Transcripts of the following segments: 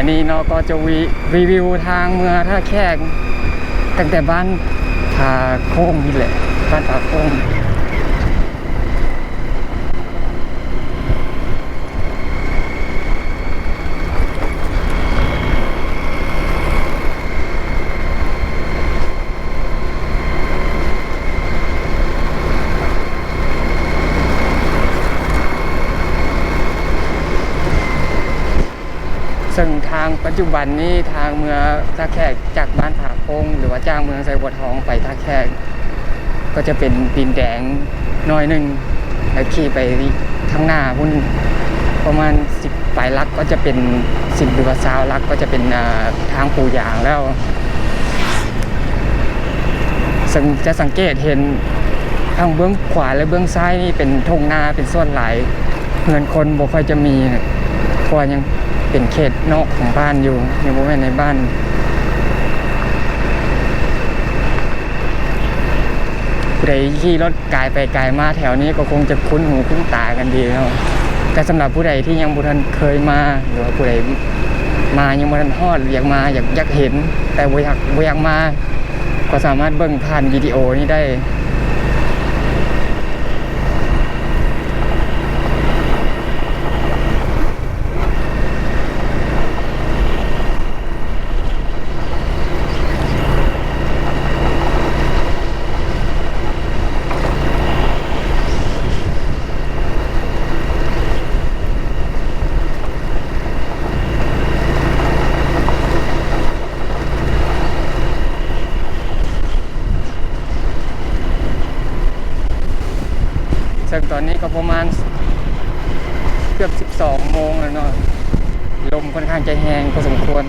ນີ້ເນາະ ກໍຈະວິ ຣີວິວທາງເມືອທ່າແຂກ ຕັ້ງແຕ່ບ້ານຜາໂຄ້ງນີ້ແຫຼະ ບ້ານຜາໂຄ້ງ. ເຊິ່ງທາງປັດຈຸບັນນີ້ ທາງເມືອທ່າແຂກຈາກບ້ານຜາໂຄ້ງ ຫຼືວ່າຈາກເມືອງໄຊບົວທອງໄປທ່າແຂກ ກໍຈະເປັນດິນແດງໜ້ອຍໜຶ່ງ ແລ້ວຂີ່ໄປທາງໜ້າພຸ້ນປະມານສິບປາຍຫຼັກ ກໍຈະເປັນສິບ ຫຼືວ່າຊາວຫຼັກ ກໍຈະເປັນ ເອີ ທາງປູຢາງແລ້ວ. ເຊິ່ງຈະສັງເກດເຫັນທາງເບື້ອງຂວາ ແລະ ເບື້ອງຊ້າຍນີ້ເປັນທົ່ງນາເປັນສ່ວນຫຼາຍ. ເຮືອນຄົນບໍ່ຄ່ອຍຈະມີ ເພາະວ່າຍັງເປັນເຂດນອກຂອງບ້ານຢູ່ ຍັງບໍ່ແມ່ນໃນບ້ານ. ຜູ້ໃດຂີ່ລົດກາຍໄປກາຍມາແຖວນີ້ກໍຄົງຈະຄຸ້ນຫູຄຸ້ນຕາກັນດີເນາະ. ແຕ່ສຳລັບຜູ້ໃດທີ່ຍັງບໍ່ທັນເຄີຍມາ ຫຼືວ່າຜູ້ໃດມາຍັງບໍ່ທັນຮອດ ຢາກມາ ຢາກ ຢາກເຫັນ ແຕ່ບໍ່ຢາກ ບໍ່ຢາກມາ ກໍສາມາດເບິ່ງຜ່ານວິດີໂອນີ້ໄດ້. ເຊິ່ງຕອນນີ້ກໍປະມານເກືອບສິບສອງໂມງແລ້ວເນາະ ລົມຂ້ອນຂ້າງຈະແຮງພໍສົມຄວນ.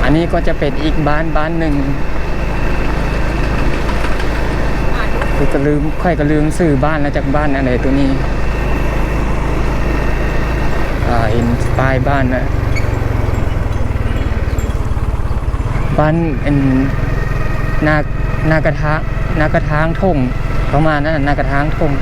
ອັນນີ້ກໍຈະເປັນອີກບ້ານ ບ້ານໜຶ່ງ ຂ້ອຍກໍລືມ ຂ້ອຍກໍລືມຊື່ບ້ານແລ້ວ ຈັກບ້ານອັນໃດຕົວນີ້. ອ່າ ເຫັນປ້າຍບ້ານນະ ບ້ານອັນ ນາ ນາກະທາ ນາກະທາງທົ່ງ ປະມານນັ້ນ ນາກະທາງທົ່ງ.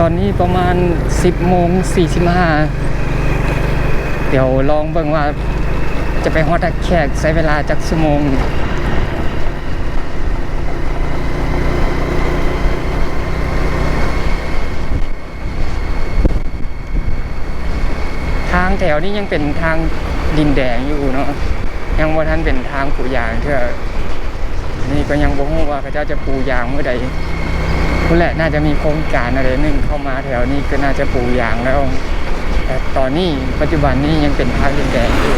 ຕອນນີ້ປະມານສິບໂມງສີ່ສິບຫ້າ ດຽວລອງເບິ່ງວ່າຈະໄປຮອດທ່າແຂກໃຊ້ເວລາຈັກຊົ່ວໂມງ. ທາງແຖວນີ້ຍັງເປັນທາງດິນແດງຢູ່ເນາະ ຍັງບໍ່ທັນເປັນທາງປູຢາງເທື່ອ. ນີ້ກໍຍັງບໍ່ຮູ້ວ່າເຂົາເຈົ້າຈະປູຢາງມື້ໃດ. ພຸ້ນແຫຼະ ໜ້າຈະມີໂຄງການອັນໃດໜຶ່ງເຂົ້າມາແຖວນີ້ ກໍໜ້າຈະປູຢາງແລ້ວ. ແຕ່ຕອນນີ້ ປັດຈຸບັນນີ້ຍັງເປັນທາງດິນແດງຢູ່.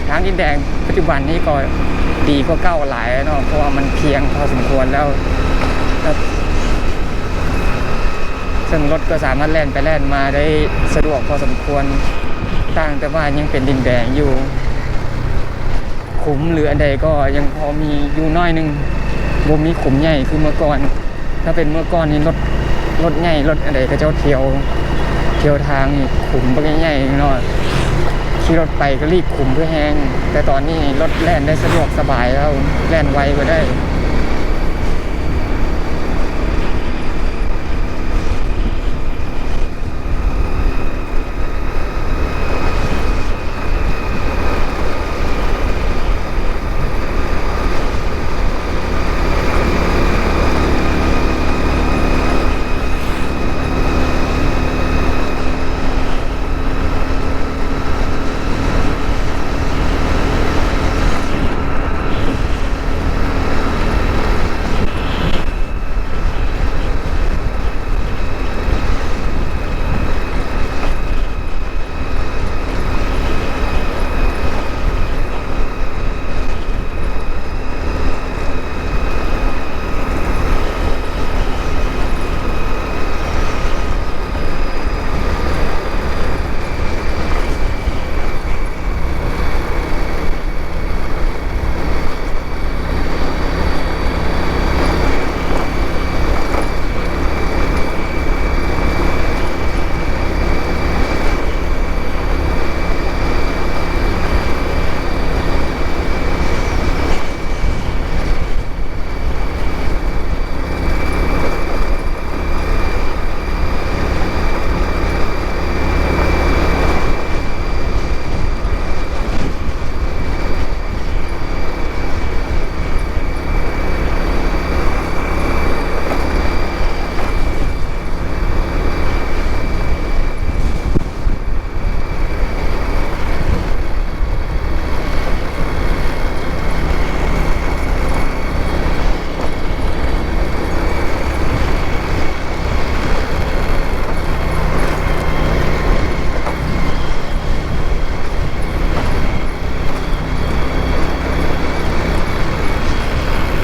ທາງດິນແດງປັດຈຸບັນນີ້ກໍດີກວ່າເກົ່າຫຼາຍເນາະ ເພາະວ່າມັນພຽງພໍສົມຄວນແລ້ວ. ແລ້ວ ເຊິ່ງລົດກໍສາມາດແລ່ນໄປແລ່ນມາໄດ້ສະດວກພໍສົມຄວນ, ຕ່າງແຕ່ວ່າຍັງເປັນດິນແດງຢູ່. ຂຸມ ຫຼື ອັນໃດກໍຍັງພໍມີຢູ່ໜ້ອຍໜຶ່ງ, ບໍ່ມີຂຸມໃຫຍ່ຄືເມື່ອກ່ອນ. ຖ້າເປັນເມື່ອກ່ອນນີ້ ລົດ ລົດໃຫຍ່ ລົດອັນໃດເຂົາເຈົ້າທ່ຽວ ທ່ຽວທາງນີ້ ຂຸມບັກໃຫຍ່ໆເນາະ, ຂີ່ລົດໄປກໍຫຼີກຂຸມເພື່ອແຮງ. ແຕ່ຕອນນີ້ລົດແລ່ນໄດ້ສະດວກສະບາຍແລ້ວ, ແລ່ນໄວກວ່າໄດ້.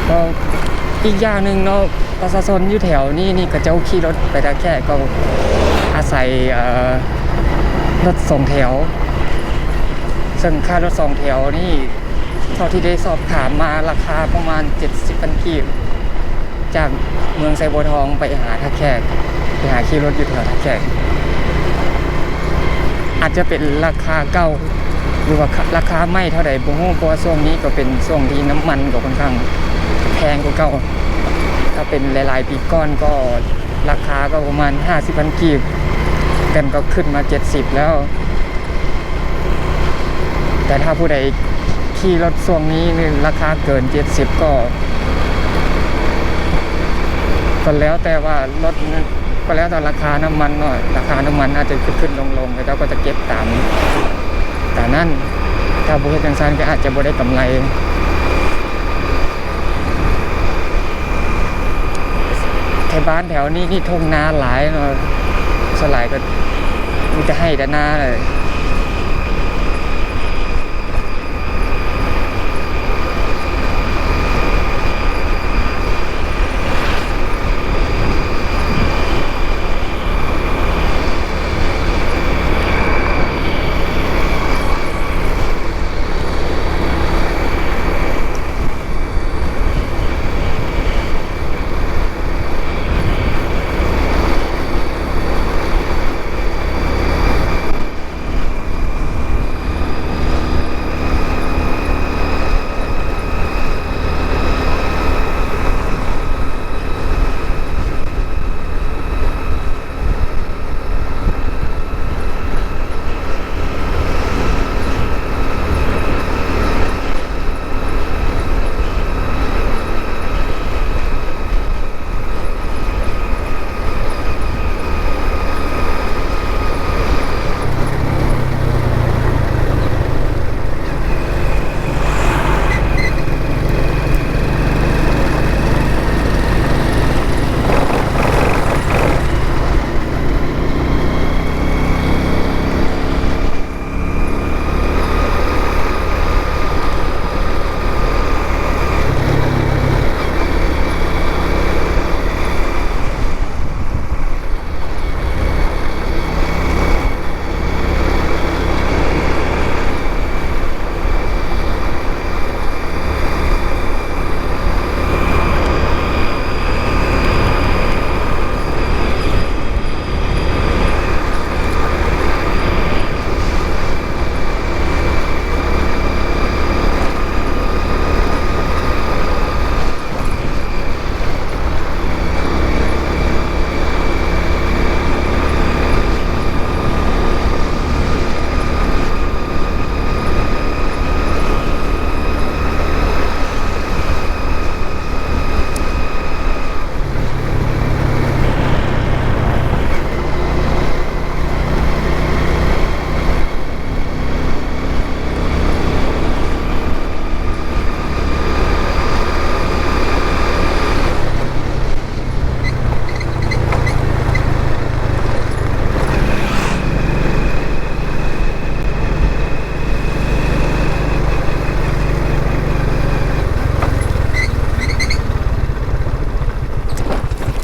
ກໍອີກຢ່າງໜຶ່ງເນາະ ປະຊາຊົນຢູ່ແຖວນີ້ນີ້ ເຂົາເຈົ້າຂີ່ລົດໄປທ່າແຂກກໍອາໄສ ເອີ ລົດສອງແຖວ, ເຊິ່ງຄ່າລົດສອງແຖວນີ້ ເທົ່າທີ່ໄດ້ສອບຖາມມາ ລາຄາປະມານເຈັດສິບພັນກີບ ຈາກເມືອງໄຊບົວທອງໄປຫາທ່າແຂກ, ໄປຫາຂີ່ລົດຢູ່ແຖວທ່າແຂກ. ອາດຈະເປັນລາຄາເກົ່າ ຫຼືວ່າລາຄາໃໝ່ເທົ່າໃດບໍ່ຮູ້, ເພາະວ່າຊ່ວງນີ້ກໍເປັນຊ່ວງທີ່ນ້ຳມັນກໍຂ້ອນຂ້າງແພງກວ່າເກົ່າ. ຖ້າເປັນຫຼາຍໆປີກ່ອນກໍລາຄາກໍປະມານຫ້າສິບພັນກີບ, ແຕ່ມັນກໍຂຶ້ນມາເຈັດສິບແລ້ວ. ແຕ່ຖ້າຜູ້ໃດຂີ່ລົດຊ່ວງນີ້ນີ້ ລາຄາເກີນເຈັດສິບກໍ ກໍແລ້ວແຕ່ວ່າລົດ ກໍແລ້ວແຕ່ລາຄານ້ຳມັນເນາະ, ລາຄານ້ຳມັນອາດຈະຂຶ້ນໆລົງໆ ເຂົາເຈົ້າກໍຈະເກັບຕາມ ຕາມນັ້ນ. ຖ້າບໍ່ເຮັດຈັ່ງຊັ້ນກໍອາດຈະບໍ່ໄດ້ກຳໄລ. ແຖວບ້ານແຖວນີ້ນີ້ທົ່ງນາຫຼາຍເນາະ, ສ່ວນຫຼາຍກໍມີແຕ່ໄຮ່ແຕ່ນາເລີຍ.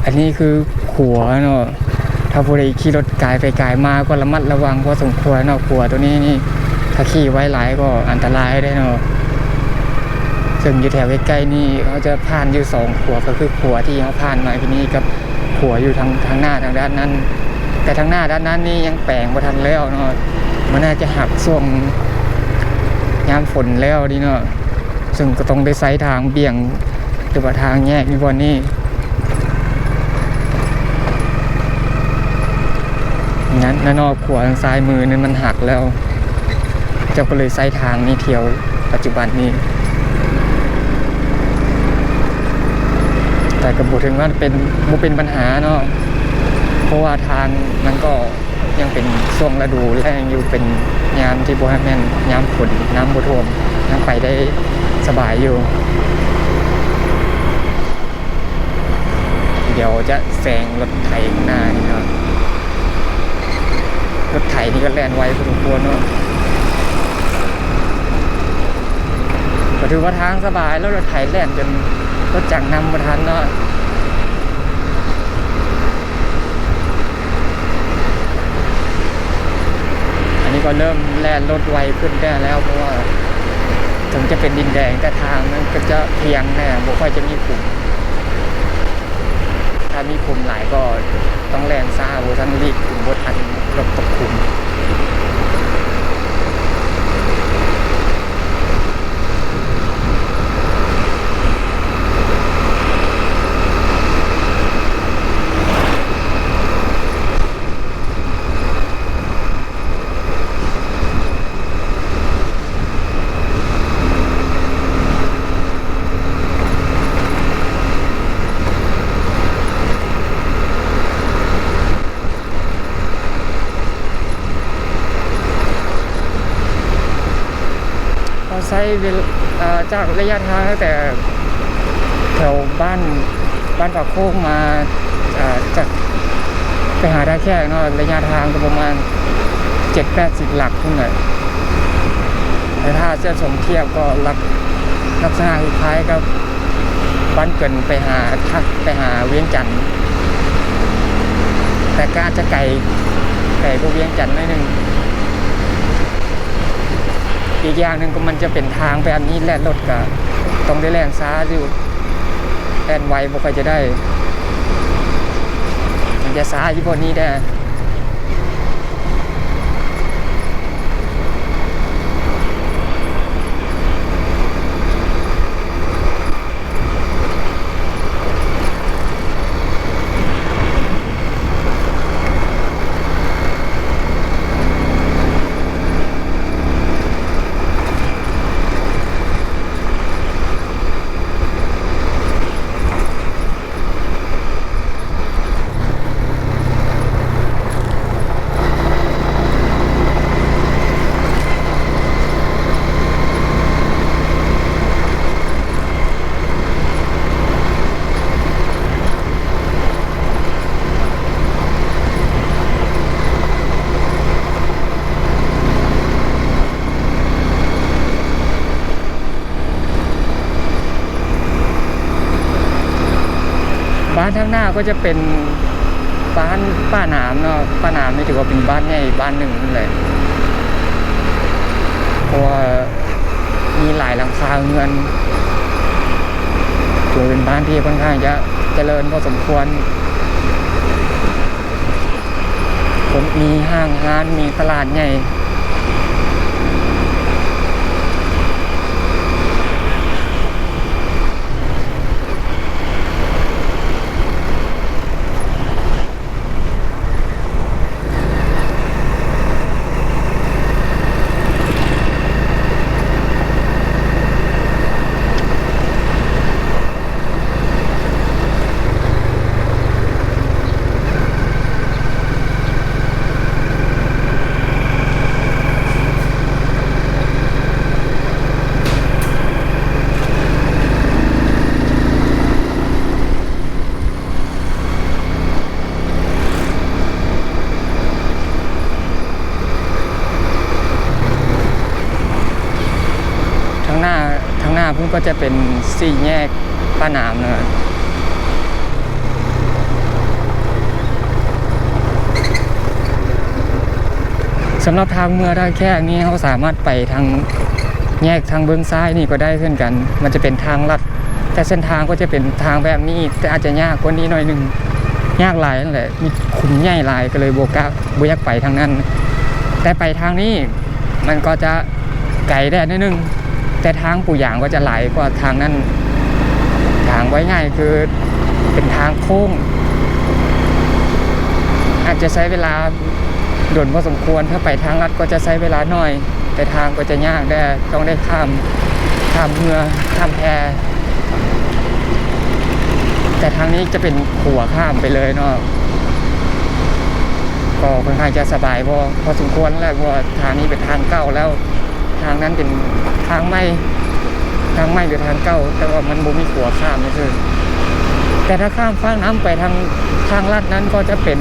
ອັນນີ້ຄືຂົວເນາະ ຖ້າຜູ້ໃດຂີ່ລົດກາຍໄປກາຍມາກໍລະມັດລະວັງພໍສົມຄວນເນາະ. ຂົວໂຕນີ້ນີ້ ຖ້າຂີ່ໄວຫຼາຍກໍອັນຕະລາຍເດ້ເນາະ. ເຊິ່ງຢູ່ແຖວໃກ້ໆນີ້ ເຮົາຈະຜ່ານຢູ່ສອງຂົວ ກໍຄືຂົວທີ່ເຮົາຜ່ານມາກີ້ນີ້ກັບ ຂົວຢູ່ທາງ ທາງໜ້າທາງດ້ານນັ້ນ, ແຕ່ທາງໜ້າດ້ານນັ້ນນີ້ຍັງແປງບໍ່ທັນແລ້ວເນາະ, ມັນໜ້າຈະຫັກຊ່ວງຍາມຝົນແລ້ວນີ້ເນາະ, ເຊິ່ງກໍຕ້ອງໄດ້ໃຊ້ທາງບ່ຽງ ຫຼືວ່າທາງແຍກຢູ່ບ່ອນນີ້. ນັ້ນ ນັ້ນເນາະ ຂົວທາງຊ້າຍມືນັ້ນມັນຫັກແລ້ວ. ເຈົ້າກໍເລີຍໃຊ້ທາງນີ້ທ່ຽວປັດຈຸບັນນີ້ ແຕ່ກໍບໍ່ເຖິງວ່າເປັນ ບໍ່ເປັນບັນຫາເນາະ ເພາະວ່າທາງມັນກໍຍັງເປັນຊ່ວງລະດູແລ້ງຢູ່ ເປັນຍາມທີ່ບໍ່ແມ່ນຍາມຝົນ ນ້ຳບໍ່ຖ້ວມ ຍັງໄປໄດ້ສະບາຍຢູ່. ດຽວຈະແຊງລົດໄຖຂ້າງໜ້ານີ້ເນາະ, ລົດໄຖນີ້ກໍແລ່ນໄວພໍສົມຄວນເນາະ, ກໍຖືວ່າທາງສະບາຍແລ້ວ, ລົດໄຖແລ່ນຈົນລົດຈັກນຳບໍ່ທັນເນາະ. ອັນນີ້ກໍເລີ່ມແລ່ນລົດໄວຂຶ້ນແດ່ແລ້ວ, ເພາະວ່າເຖິງຈະເປັນດິນແດງ ແຕ່ທາງມັນກໍຈະພຽງແດ່, ບໍ່ຄ່ອຍຈະມີຂຸມ. ຖ້າມີຂຸມຫຼາຍກໍຕ້ອງແລ່ນຊ້າ, ບໍ່ທັນຫຼີກຂຸມບໍ່ທັນ, ລົດຕົກຂຸມ. ເຮົາໃຊ້ເວລາ ເອີ ຈາກໄລຍະທາງຕັ້ງແຕ່ແຖວບ້ານ ບ້ານປາກໂຄກມາ ເອີ ຈາກໄປຫາທ່າແຂກເນາະ, ໄລຍະທາງກໍປະມານເຈັດແປດສິບຫຼັກພຸ້ນແຫຼະ. ແຕ່ຖ້າຈະສົມທຽບກໍລັກ ລັກສະນະຄ້າຍໆກັບບ້ານເກີນໄປຫາ ທັກໄປຫາວຽງຈັນ, ແຕ່ກໍອາດຈະໄກ ໄກກວ່າວຽງຈັນໜ້ອຍໜຶ່ງ. ອີກຢ່າງໜຶ່ງກໍມັນຈະເປັນທາງແບບນີ້ແຫຼະ, ລົດກໍຕ້ອງໄດ້ແລ່ນຊ້າຢູ່, ແລ່ນໄວບໍ່ຄ່ອຍຈະໄດ້, ມັນຈະຊ້າຢູ່ບ່ອນນີ້ແດ່. ບ້ານທາງໜ້າກໍຈະເປັນບ້ານປ່າໜາມເນາະ, ປ່າໜາມນີ້ຖືວ່າເປັນບ້ານໃຫຍ່ບ້ານໜຶ່ງແຫຼະ ເພາະວ່າມີຫຼາຍຫຼັງຄາເຮືອນ, ຖືວ່າເປັນບ້ານທີ່ຂ້ອນຂ້າງຈະຈະເລີນພໍສົມຄວນ. ມີຫ້າງຮ້ານ ມີຕະຫຼາດໃຫຍ່. ທາງໜ້າ ທາງໜ້າພຸ້ນກໍຈະເປັນສີ່ແຍກ ປາໜາມເນາະ. ສຳລັບທາງເມືອທ່າແຂກນີ້ ເຮົາສາມາດໄປທາງແຍກທາງເບື້ອງຊ້າຍນີ້ກໍໄດ້ເຊັ່ນກັນ, ມັນຈະເປັນທາງລັດ ແຕ່ເສັ້ນທາງກໍຈະເປັນທາງແບບນີ້ ແຕ່ອາດຈະຍາກກວ່ານີ້ໜ້ອຍໜຶ່ງ, ຍາກຫຼາຍຫັ້ນແຫຼະ, ມີຂຸມໃຫຍ່ຫຼາຍ ກໍເລີຍບໍ່ກ້າ ບໍ່ຢາກໄປທາງນັ້ນ. ແຕ່ໄປທາງນີ້ ມັນກໍຈະໄກແດ່ໜ້ອຍໜຶ່ງ, ແຕ່ທາງປູຢາງກໍຈະຫຼາຍກວ່າທາງນັ້ນ. ທາງ ເວົ້າງ່າຍຄືເປັນທາງໂຄ້ງ, ອາດຈະໃຊ້ເວລາດົນພໍສົມຄວນ, ຖ້າໄປທາງລັດກໍຈະໃຊ້ເວລາໜ້ອຍ, ແຕ່ທາງກໍຈະຍາກແດ່, ຕ້ອງໄດ້ຂ້າມ ຂ້າມເຮືອ ຂ້າມແພ. ແຕ່ທາງນີ້ຈະເປັນຂົວຂ້າມໄປເລີຍເນາະ, ກໍຄ່ອນຂ້າງຈະສະບາຍພໍ ພໍສົມຄວນແຫຼະ, ເພາະວ່າທາງນີ້ເປັນທາງເກົ່າແລ້ວ, ທາງນັ້ນເປັນທາງໃໝ່ ທາງໃໝ່ ຫຼື ທາງເກົ່າ, ແຕ່ວ່າມັນບໍ່ມີຂົວຂ້າມຊື່ໆ. ແຕ່ຖ້າຂ້າມຟາກນ້ຳໄປທາງ ທາງລັດນັ້ນ ກໍຈະເປັນ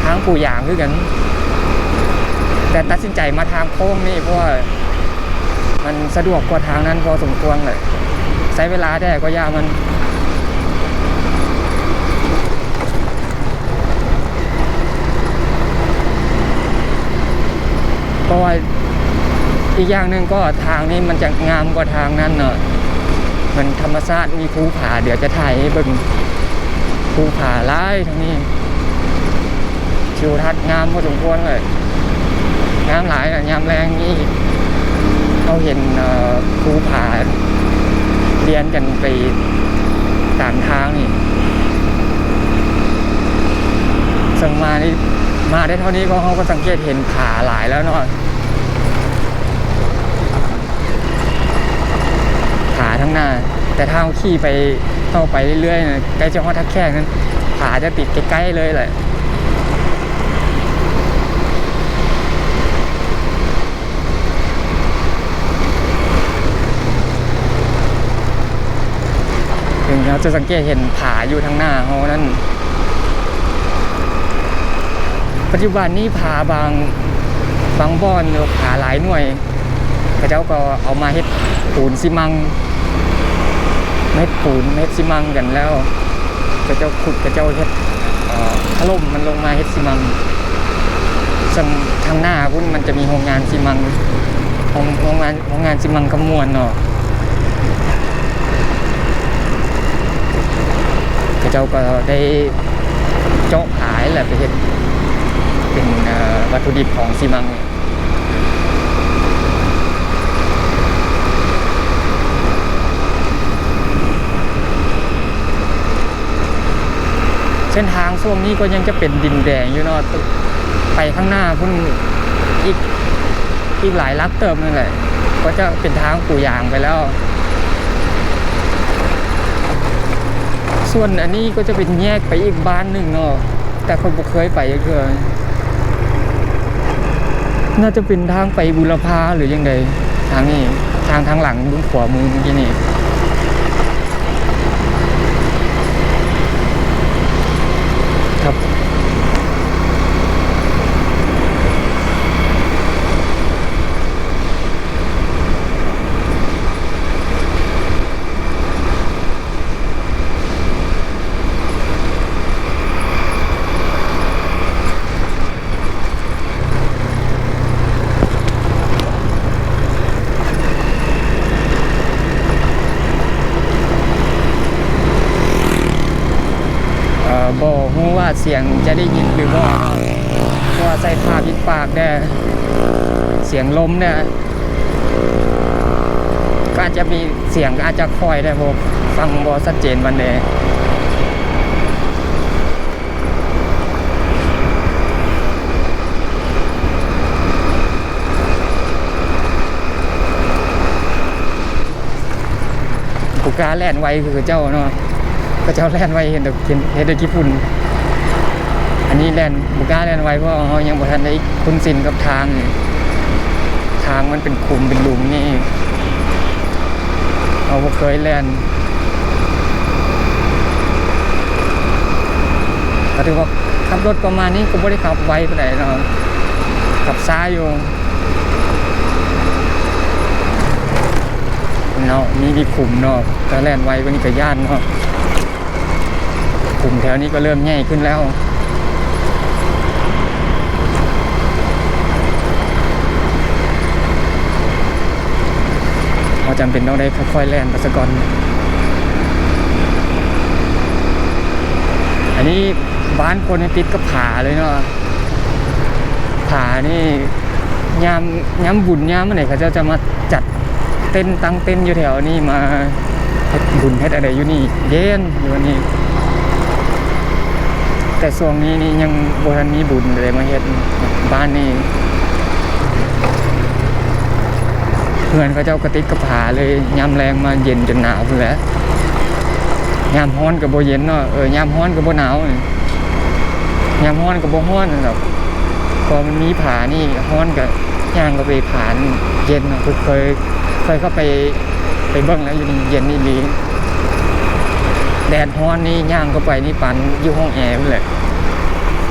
ທາງປູຢາງຄືກັນ, ແຕ່ຕັດສິນໃຈມາທາງໂຄ້ງນີ້ ເພາະວ່າ ມັນສະດວກກວ່າທາງນັ້ນພໍສົມຄວນເລີຍ, ໃຊ້ເວລາແດ່ກໍຢ່າມັນ. ເພາະວ່າອີກຢ່າງໜຶ່ງກໍທາງນີ້ມັນຈະງາມກວ່າທາງນັ້ນເນາະ, ມັນທຳມະຊາດ ມີພູຜາ, ດຽວຈະຖ່າຍໃຫ້ເບິ່ງ, ພູຜາຫຼາຍທາງນີ້. ທິວທັດງາມພໍສົມຄວນເລີຍ, ງາມຫຼາຍນະ. ຍາມແລງນີ້ເຮົາເຫັນ ເອີ ພູຜາລຽນກັນໄປຕາມທາງນີ້, ເຊິ່ງມານີ້ ມາໄດ້ເທົ່ານີ້ກໍ ເຮົາກໍສັງເກດເຫັນຜາຫຼາຍແລ້ວເນາະ. ຜາທາງໜ້າ, ແຕ່ຖ້າເຮົາຂີ່ໄປຕໍ່ໄປເລື້ອຍໆນະ, ໃກ້ຈະຮອດທ່າແຂກນັ້ນ, ຜາຈະຕິດໃກ້ໆເລີຍແຫຼະ. ເຖິງເຮົາຈະສັງເກດເຫັນຜາຢູ່ທາງໜ້າເຮົານັ້ນ, ປັດຈຸບັນນີ້ຜາບາງ ບາງບ່ອນ ຫຼືວ່າຜາຫຼາຍໜ່ວຍ ເຂົາເຈົ້າກໍເອົາມາເຮັດປູນຊີມັງ, ມາເຮັດປູນ ມາເຮັດຊີມັງກັນແລ້ວ ເຂົາເຈົ້າຂຸດ ເຂົາເຈົ້າເຮັດ ເອີ ຖະຫຼົ່ມມັນລົງມາເຮັດຊີມັງ. ເຊິ່ງທາງໜ້າພຸ້ນມັນຈະມີໂຮງງານຊີມັງ, ໂຮງ ໂຮງງານ ໂຮງງານຊີມັງຄຳມ່ວນເນາະ, ເຂົາເຈົ້າກໍໄດ້ເຈາະຜາແລ້ວໄປເຮັດເປັນ ເອີ ວັດຖຸດິບຂອງຊີມັງ. ເສັ້ນທາງຊ່ວງນີ້ກໍຍັງຈະເປັນດິນແດງຢູ່ເນາະ, ໄປຂ້າງໜ້າພຸ້ນອີກ ອີກຫຼາຍຫຼັກເຕີບນັ້ນແຫຼະ ກໍຈະເປັນທາງປູຢາງໄປແລ້ວ. ສ່ວນອັນນີ້ກໍຈະເປັນແຍກໄປອີກບ້ານໜຶ່ງເນາະ, ແຕ່ຂ້ອຍບໍ່ເຄີຍໄປຈັກເທື່ອ. ໜ້າຈະເປັນທາງໄປບູລະພາ ຫຼື ຈັ່ງໃດ. ທາງນີ້ ທາງ ທາງຫຼັງເບື້ອງຂວາມືເມື່ອກີ້ນີ້ ຄັບ. ເອີ ບໍ່ຮູ້ວ່າສຽງຈະໄດ້ຍິນຫຼືບໍ່ເນາະ, ເພາະວ່າໃສ່ຜ້າປິດປາກແດ່, ສຽງລົມແດ່. ກໍອາດຈະມີສຽງ ກໍອາດຈະຄ່ອຍແດ່ ເພາະຟັງບໍ່ຊັດເຈນປານໃດ. ບໍ່ກ້າແລ່ນໄວຄືເຂົາເຈົ້າເນາະ, ເຂົາເຈົ້າແລ່ນໄວເຮັດດອກ ເຮັດ ເຮັດດອກຂີ້ຝຸ່ນ. ອັນນີ້ແລ່ນ ບໍ່ກ້າແລ່ນໄວ ເພາະວ່າເຮົາຍັງບໍ່ທັນໄດ້ຄຸ້ນຊິນກັບທາງ, ທາງມັນເປັນຂຸມເປັນຫຼຸມນີ້ ເຮົາບໍ່ເຄີຍແລ່ນ. ກໍຖືວ່າຂັບລົດປະມານນີ້ກໍບໍ່ໄດ້ຂັບໄວປານໃດເນາະ, ຂັບຊ້າຢູ່. ເນາະ ມີ ມີຂຸມເນາະ, ຖ້າແລ່ນໄວກວ່ານີ້ກໍຢ້ານເນາະ. ຂຸມແຖວນີ້ກໍເລີ່ມໃຫຍ່ຂຶ້ນແລ້ວ. ຈຳເປັນຕ້ອງໄດ້ຄ່ອຍໆແລ່ນໄປສາກ່ອນ. ອັນນີ້ບ້ານຄົນນີ້ຕິດກັບຜາເລີຍເນາະ. ຜານີ້ຍາມ ຍາມບຸນຍາມອັນໃດ ເຂົາເຈົ້າຈະມາຈັດເຕັນ ຕັ້ງເຕັນຢູ່ແຖວນີ້ ມາເຮັດບຸນເຮັດອັນໃດຢູ່ນີ້ ເຢັນຢູ່ນີ້. ແຕ່ຊ່ວງນີ້ນີ້ຍັງບໍ່ທັນມີບຸນເລີຍມາເຮັດ ບ້ານນີ້ ເຮືອນເຂົາເຈົ້າກໍຕິດກັບຜາເລີຍ. ຍາມແລງມາເຢັນຈົນໜາວພຸ້ນແຫຼະ. ຍາມຮ້ອນກໍບໍ່ເຢັນເນາະ, ເອີ ຍາມຮ້ອນກໍບໍ່ໜາວ, ຍາມຮ້ອນກໍບໍ່ຮ້ອນດອກ ເພາະມັນມີຜານີ້. ຮ້ອນກໍຍ່າງເຂົ້າໄປຜານີ້ເຢັນເນາະ. ເຄີຍ ເຄີຍເຂົ້າໄປ ໄປເບິ່ງແລ້ວ ຢູ່ນີ້ເຢັນອີ່ຫຼີ. ແດດຮ້ອນນີ້ຍ່າງເຂົ້າໄປນີ້ປານຢູ່ຫ້ອງແອພຸ້ນແຫຼະ.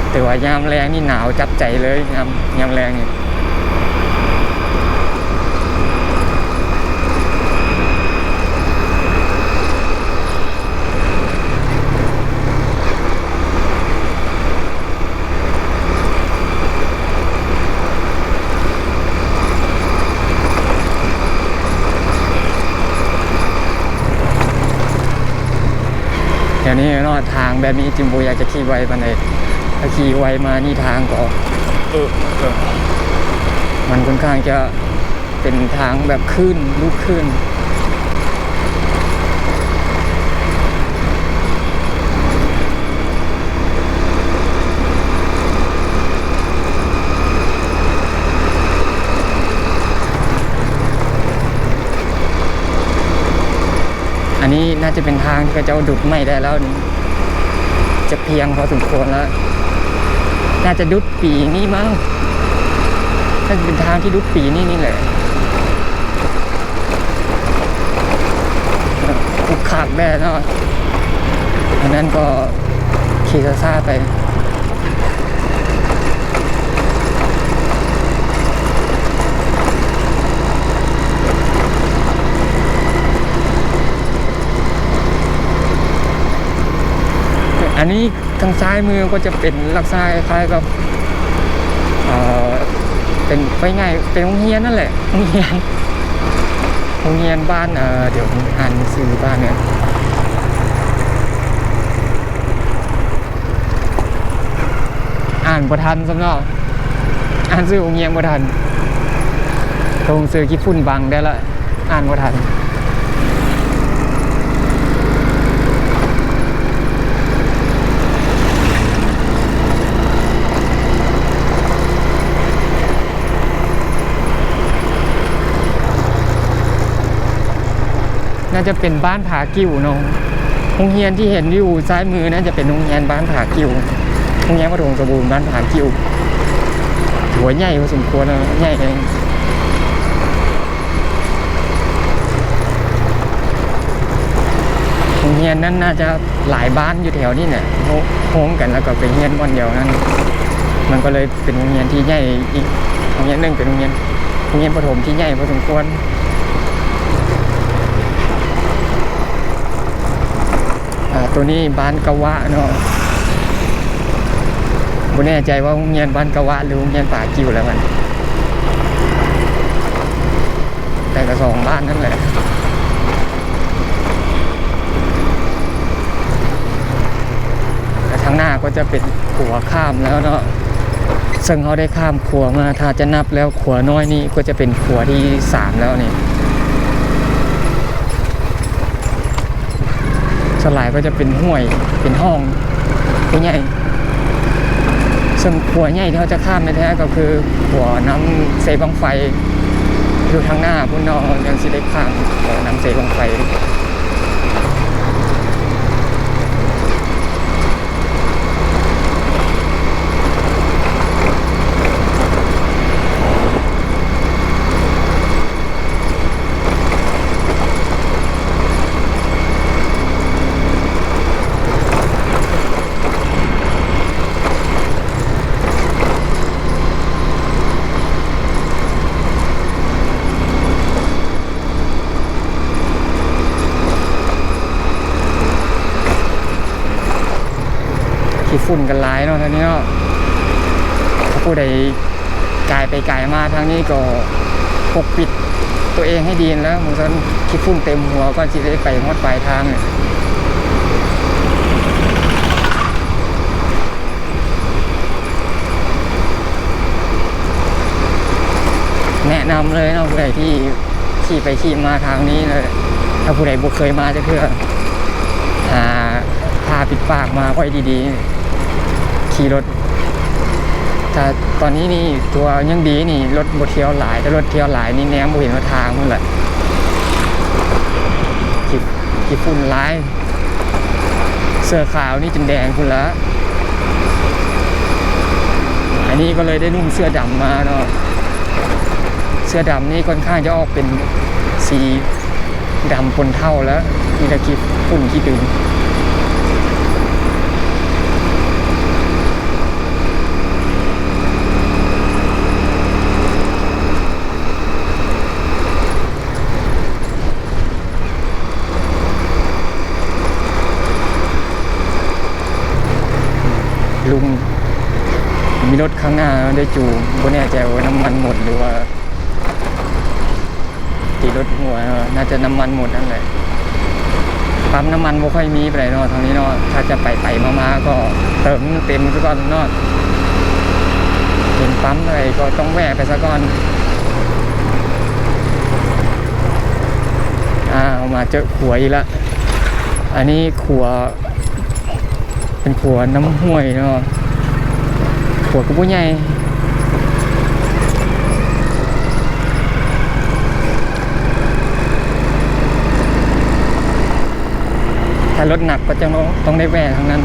ແຕ່ວ່າຍາມແລງນີ້ໜາວຈັບໃຈເລີຍ ຍາມ ຍາມແລງນີ້. ແຖວນີ້ເນາະ ທາງແບບນີ້ຈຶ່ງບໍ່ຢາກຈະຂີ່ໄວປານໃດ. ຖ້າຂີ່ໄວມານີ້ທາງກໍ ເອີ ເອີ ມັນຄ່ອນຂ້າງຈະ ເປັນທາງແບບຄື້ນ ລູກຄື້ນ. ອັນນີ້ໜ້າຈະເປັນທາງທີ່ເຂົາເຈົ້າດຸດໃໝ່ໄດ້ແລ້ວນີ້. ຈະພຽງພໍສົມຄວນແລ້ວ. ໜ້າຈະດຸດປີນີ້ມັ້ງ. ໜ້າຈະເປັນທາງທີ່ດຸດປີນີ້ນີ້ແຫຼະ. ຄຸກຄັກແດ່ເນາະ. ອັນນັ້ນກໍຂີ່ຊ້າໆໄປ. ອັນນີ້ ທາງຊ້າຍມືກໍຈະເປັນລັກສະນະຄ້າຍໆກັບ ເອີ ເປັນ ເປັນໂຮງຮຽນນັ້ນແຫຼະ ໂຮງຮຽນ ໂຮງຮຽນບ້ານ ເອີ ດຽວອ່ານຊື່ບ້ານແດ່ ອ່ານບໍ່ທັນຊ້ຳເນາະ ອ່ານຊື່ໂຮງຮຽນບໍ່ທັນ ໂຕໜັງສືຂີ້ຝຸ່ນບັງໄດ້ລະ. ອ່ານບໍ່ທັນ. ໜ້າຈະເປັນບ້ານຜາກິ່ວເນາະ. ໂຮງຮຽນທີ່ເຫັນຢູ່ຊ້າຍມືໜ້າຈະເປັນໂຮງຮຽນບ້ານຜາກິ່ວ ໂຮງຮຽນປະຖົມສົມບູນບ້ານຜາກິ່ວ. ຖືວ່າໃຫຍ່ພໍສົມຄວນເນາະ ໃຫຍ່ເລີຍ. ໂຮງຮຽນນັ້ນໜ້າຈະຫຼາຍບ້ານຢູ່ແຖວນີ້ແຫຼະ ໂຮ ໂຮມກັນ ແລ້ວກໍໄປຮຽນບ່ອນດຽວນັ້ນ ມັນກໍເລີຍເປັນໂຮງຮຽນທີ່ໃຫຍ່ອີກໂຮງຮຽນໜຶ່ງ ເປັນໂຮງຮຽນ ໂຮງຮຽນປະຖົມທີ່ໃຫຍ່ພໍສົມຄວນ. ອ່າ ໂຕນີ້ບ້ານກະວະເນາະ ບໍ່ແນ່ໃຈວ່າໂຮງຮຽນບ້ານກະວະ ຫຼື ໂຮງຮຽນປາກິ່ວແລ້ວມັນ ແຕ່ກໍສອງບ້ານນັ້ນແຫຼະ. ແລະ ທາງໜ້າກໍຈະເປັນຂົວຂ້າມແລ້ວເນາະ ເຊິ່ງເຮົາໄດ້ຂ້າມຂົວມາ ຖ້າຈະນັບແລ້ວຂົວນ້ອຍນີ້ກໍຈະເປັນຂົວທີສາມແລ້ວນີ້. ສ່ວນຫຼາຍກໍຈະເປັນຫ້ວຍ ເປັນຮ່ອງໃຫຍ່ໆ ເຊິ່ງຂົວໃຫຍ່ທີ່ເຮົາຈະຂ້າມແທ້ໆກໍຄືຂົວນ້ຳເຊບັ້ງໄຟ ຢູ່ທາງໜ້າພຸ້ນເນາະ ຍັງຊິໄດ້ຂ້າມຂົວນ້ຳເຊບັ້ງໄຟ. ຂີ້ຝຸ່ນກໍຫຼາຍເນາະ ທາງນີ້ເນາະ ຜູ້ໃດ ກາຍໄປກາຍມາທາງນີ້ກໍປົກປິດ ຕົວເອງໃຫ້ດີຫັ້ນແຫຼະ ໝູ່ຊັ້ນຂີ້ຝຸ່ນເຕັມຫົວ ກ່ອນຊິໄດ້ໄປຮອດປາຍທາງ. ແນະນຳເລີຍເນາະ ຜູ້ໃດທີ່ ຂີ່ໄປຂີ່ມາທາງນີ້ເລີຍ ຖ້າຜູ້ໃດບໍ່ເຄີຍມາຈັກເທື່ອ ຫາຜ້າປິດປາກມາໄວ້ດີໆ ຂີ່ລົດ. ຖ້າຕອນນີ້ນີ້ຖືວ່າຍັງດີນີ້ ລົດບໍ່ທ່ຽວຫຼາຍ, ຖ້າລົດທ່ຽວຫຼາຍນີ້ແນມບໍ່ເຫັນຫົນທາງພຸ້ນແຫຼະ ຂີ້ ຂີ້ຝຸ່ນຫຼາຍ. ເສື້ອຂາວນີ້ຈົນແດງພຸ້ນລະ. ອັນນີ້ກໍເລີຍໄດ້ນຸ່ງເສື້ອດຳມາເນາະ. ເສື້ອດຳນີ້ຄ່ອນຂ້າງຈະອອກເປັນສີດຳປົນເທົາແລ້ວ ມີແຕ່ຂີ້ຝຸ່ນຂີ້ຕຶງ. ລຸງ ມີລົດຂ້າງໜ້າໄດ້ຈູ ບໍ່ແນ່ໃຈວ່ານ້ຳມັນໝົດ ຫຼືວ່າຕີລົດຮົ່ວເນາະ. ໜ້າຈະນ້ຳມັນໝົດຫັ້ນແຫຼະ. ປ້ຳນ້ຳມັນບໍ່ຄ່ອຍມີປານໃດເນາະ ທາງນີ້ເນາະ. ຖ້າຈະໄປໄປມາມາກໍເຕີມເຕັມໄປກ່ອນເນາະ. ເຫັນປ້ຳໃດກໍຕ້ອງແວະໄປຊະກ່ອນ. ອ້າວ ມາເຈີຂົວອີກລະ. ອັນນີ້ຂົວ ເປັນຂົວນ້ຳຫ້ວຍເນາະ. ຂົວກໍບໍ່ໃຫຍ່. ຖ້າລົດໜັກກໍຈະຕ້ອງໄດ້ແວ່ທາງນັ້ນ.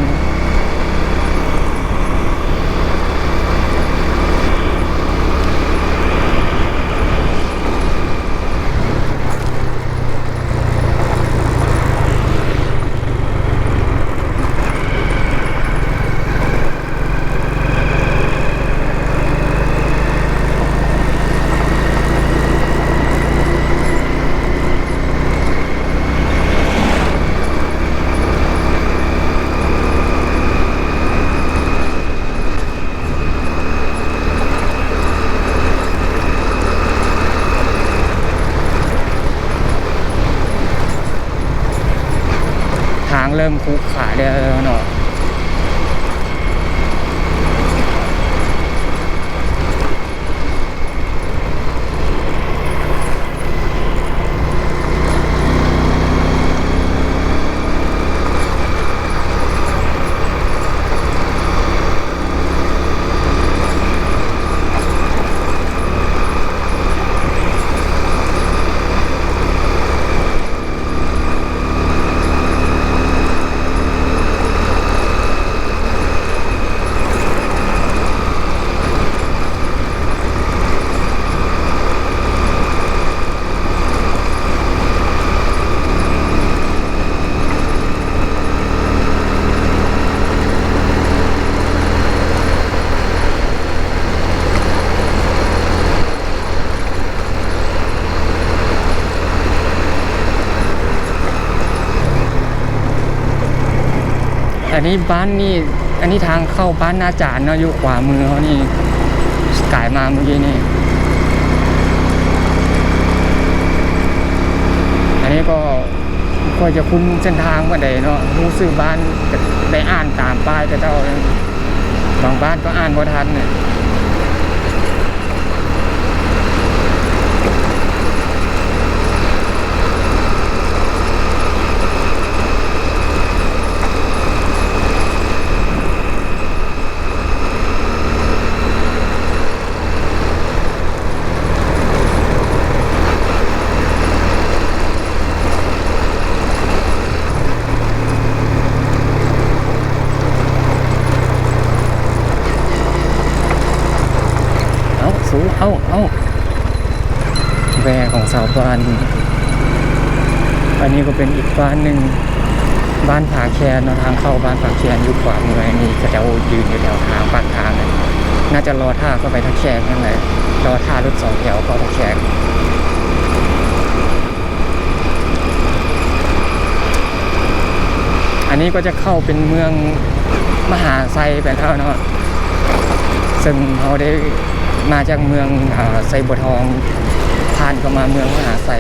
ທາງເລີ່ມຂຸຂະແລ້ວເນາະ. ອັນນີ້ບ້ານນີ້ ອັນນີ້ທາງເຂົ້າບ້ານນາຈານເນາະ ຢູ່ຂວາມືເຮົານີ້ ກາຍມາມື້ກີ້ນີ້. ອັນນີ້ກໍ ຂ້ອຍຈະຄຸ້ນເສັ້ນທາງປານໃດເນາະ, ຮູ້ຊື່ບ້ານ ໄດ້ອ່ານຕາມປ້າຍເຂົາເຈົ້າ, ບາງບ້ານກໍອ່ານບໍ່ທັນ. ເອົາ ສູ ເອົາ ເອົາ ແວ່ຂອງຊາວບ້ານ. ອັນນີ້ກໍເປັນອີກບ້ານໜຶ່ງ ບ້ານຜາແຄນເນາະ, ທາງເຂົ້າບ້ານຜາແຄນຢູ່ຂວາມືນີ້ ເຂົາເຈົ້າຢືນຢູ່ແຖວທາງປາກທາງ, ໜ້າຈະລໍຖ້າເຂົ້າໄປທ່າແຂກນັ້ນແຫຼະ, ລໍຖ້າລົດສອງແຖວເຂົ້າທ່າແຂກ. ອັນນີ້ກໍຈະເຂົ້າເປັນເມືອງມະຫາໄຊໄປແລ້ວເນາະ, ເຊິ່ງເຮົາໄດ້ມາຈາກເມືອງ ອາ ໄຊບົວທອງ ຜ່ານເຂົ້າມາເມືອງມະຫາໄຊ.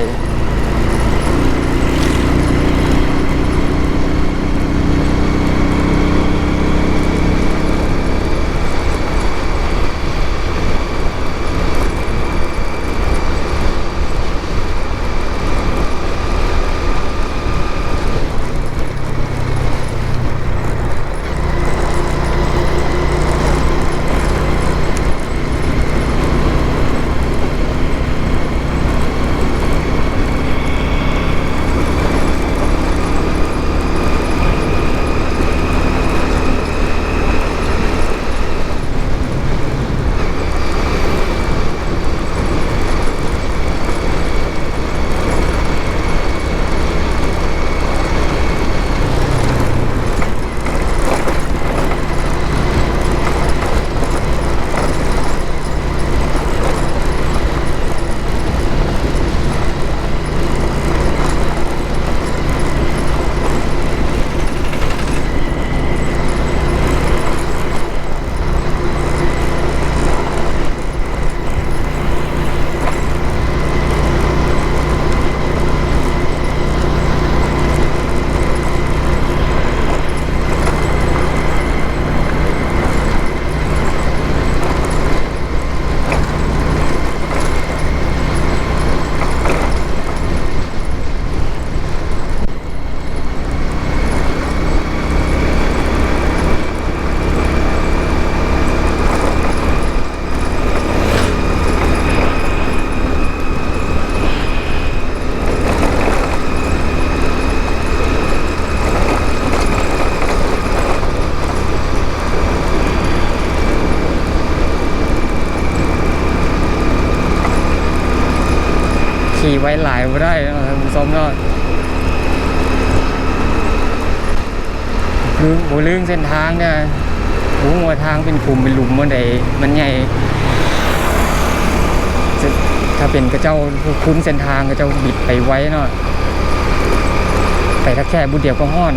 ຂີ່ໄວຫຼາຍບໍ່ໄດ້ເນາະທ່ານຜູ້ຊົມເນາະ. ລືມ ບໍ່ລືມເສັ້ນທາງເດີ. ບໍ່ຮູ້ວ່າທາງເປັນຂຸມເປັນຫຼຸມບ່ອນໃດ ມັນໃຫຍ່. ຖ້າເປັນເຂົາເຈົ້າຄຸ້ນເສັ້ນທາງ ເຂົາເຈົ້າບິດໄປໄວເນາະ, ໄປທັກແຄ່ບຸດດຽວກໍຮອດ.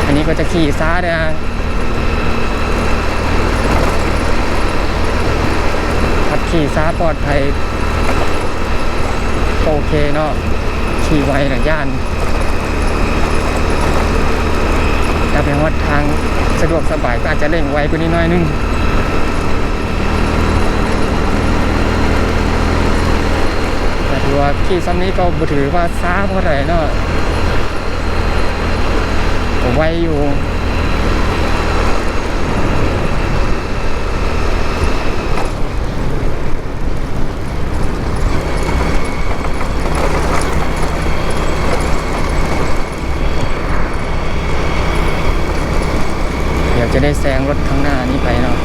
ອັນນີ້ກໍຈະຂີ່ຊ້າເດີ. ຂັບขี่ช้าปลอดภัย โอเคเนาะ ขี่ไวน่ะย้าน ถ้าไปฮอดทางสะดวกสบายก็อาจจะเร่งไวกว่านี้หน่อยหนึ่ง แต่ถือว่าขี่ส่ำนี้ก็บ่ถือว่าช้าเท่าใดเนาะ ก็ไวอยู่ เดี๋ยวจะได้แซงรถข้างหน้านี้ไปเนาะ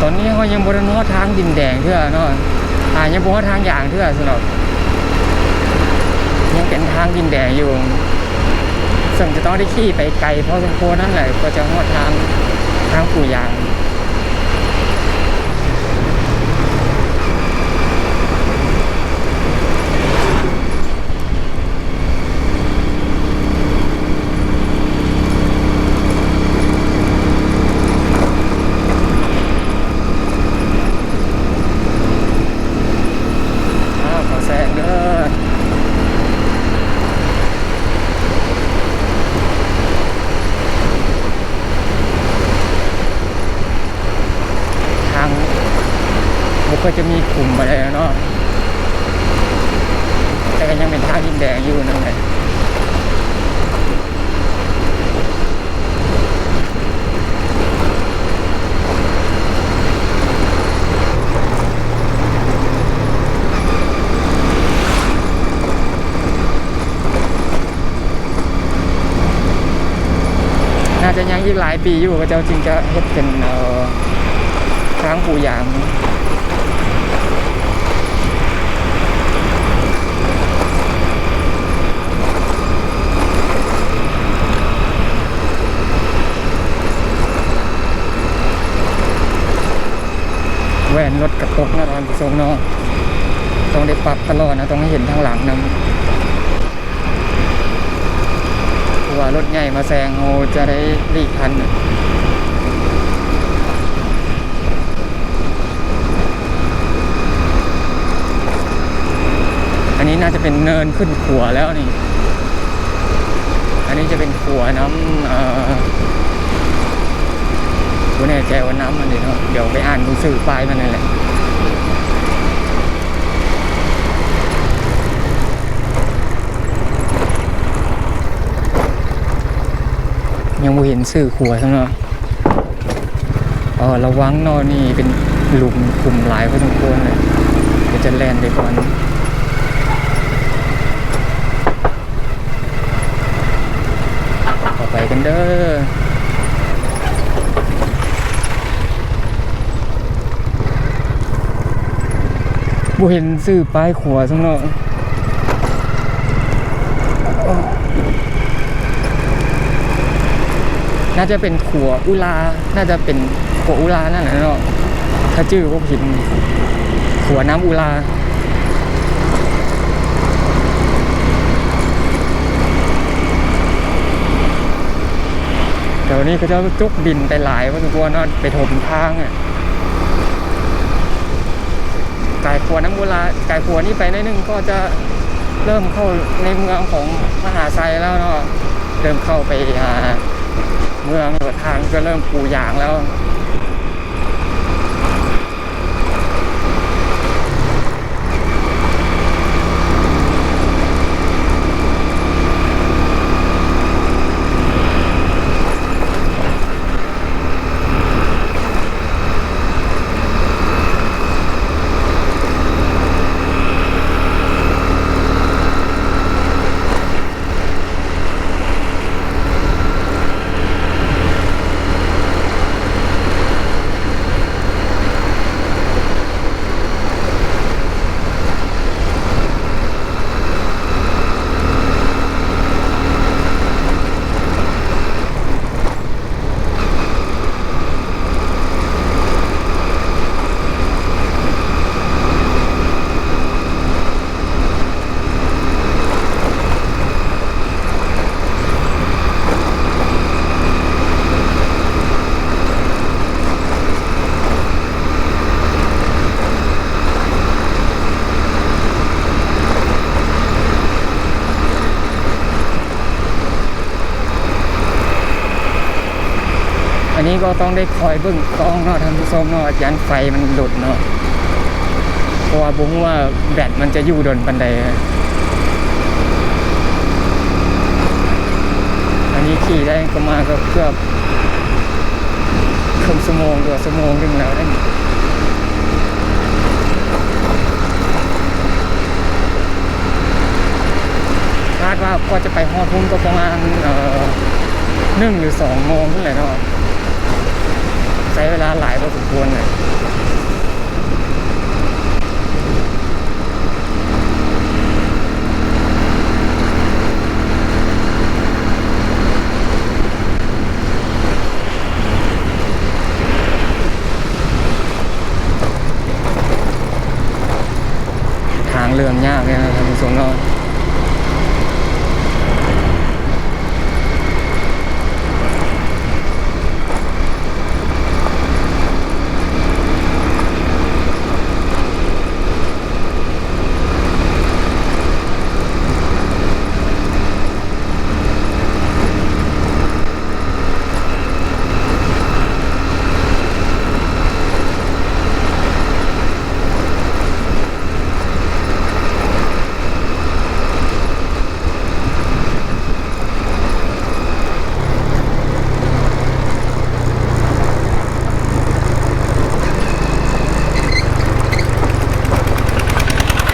ตอนนี้เฮายังบ่ทันฮอดทางดินแดงเทื่อเนาะ อ่า ยังบ่ฮอดทางยางเทื่อ สำหรับ ยังเป็นทางดินแดงอยู่ ເຊິ່ງຈະຕ້ອງໄດ້ຂີ່ໄປໄກພໍສົມຄວນນັ້ນແຫຼະ ກວ່າຈະຮອດທາງ ທາງປູຢາງ. ອ້າວ ຂໍແຊງເດີ ທາງບໍ່ຄ່ອຍຈະມີຂຸມປານໃດເນາະ ແຕ່ກໍຍັງເປັນທາງດິນແດງຢູ່ນັ້ນແຫຼະ. ໜ້າຈະຍັງອີກຫຼາຍປີຢູ່ ເຂົາເຈົ້າຈຶ່ງຈະເຮັດເປັນ ເອີ ທາງປູຢາງ. ແວ່ນລົດກະຕົກເນາະທ່ານຜູ້ຊົມເນາະ ຕ້ອງໄດ້ປັບຕະຫຼອດນະ ຕ້ອງໃຫ້ເຫັນທາງຫຼັງນຳ ເພາະວ່າລົດໃຫຍ່ມາແຊງ ເຮົາຈະໄດ້ຫຼີກທັນ. ອັນນີ້ໜ້າຈະເປັນເນີນຂຶ້ນຂົວແລ້ວນີ້ ອັນນີ້ຈະເປັນຂົວນຳ ເອີ ບໍ່ແນ່ໃຈວ່ານຳອັນໃດເນາະ ດຽວໄປອ່ານເບິ່ງຊື່ປ້າຍມັນນັ້ນແຫຼະ. ຍັງບໍ່ເຫັນຊື່ຂົວຊ້ຳເນາະ. ເອີ ລະວັງເນາະ ນີ້ເປັນຫຼຸມຂຸມຫຼາຍພໍສົມຄວນເລີຍ ດຽວຈະແລ່ນໄປກ່ອນ. ເຂົ້າໄປກັນເດີ. ບໍ່ເຫັນຊື່ປ້າຍຂົວຊ້ຳເນາະ. ໜ້າຈະເປັນຂົວອຸລາ ໜ້າຈະເປັນຂົວອຸລານັ້ນແຫຼະເນາະ ຖ້າຈື່ບໍ່ຜິດ ຂົວນ້ຳອຸລາ. ແຖວນີ້ເຂົາເຈົ້າຈົກດິນໄປຫຼາຍພໍສົມຄວນເນາະ ໄປຖົມທາງອະ. ກາຍຂົວນ້ຳອຸລາ ກາຍຂົວນີ້ໄປໜ້ອຍໜຶ່ງກໍຈະເລີ່ມເຂົ້າໃນເມືອງຂອງມະຫາໄຊແລ້ວເນາະ ເລີ່ມເຂົ້າໄປຫາເມືອງ ແລ້ວທາງກໍເລີ່ມປູຢາງແລ້ວ. ອັນນີ້ກໍຕ້ອງໄດ້ຄອຍເບິ່ງກ້ອງເນາະທ່ານຜູ້ຊົມເນາະ ຢ້ານໄຟມັນຫຼຸດເນາະ ເພາະວ່າບໍ່ຮູ້ວ່າແບັດມັນຈະຢູ່ດົນປານໃດ. ອັນນີ້ຂີ່ໄດ້ກໍມາກໍເກືອບ ເຄິ່ງຊົ່ວໂມງ ຫຼືວ່າຊົ່ວໂມງໜຶ່ງແລ້ວເດ້. ຄາດວ່າກວ່າຈະໄປຮອດພຸ້ນກໍປະມານ ເອີ ໜຶ່ງ ຫຼື ສອງໂມງພຸ້ນແຫຼະເນາະ ໃຊ້ເວລາຫຼາຍພໍສົມຄວນແຫຼະ. ເ ເລື່ອງຍາກເລີຍນະທ່ານຜູ້ຊົມເນາະ.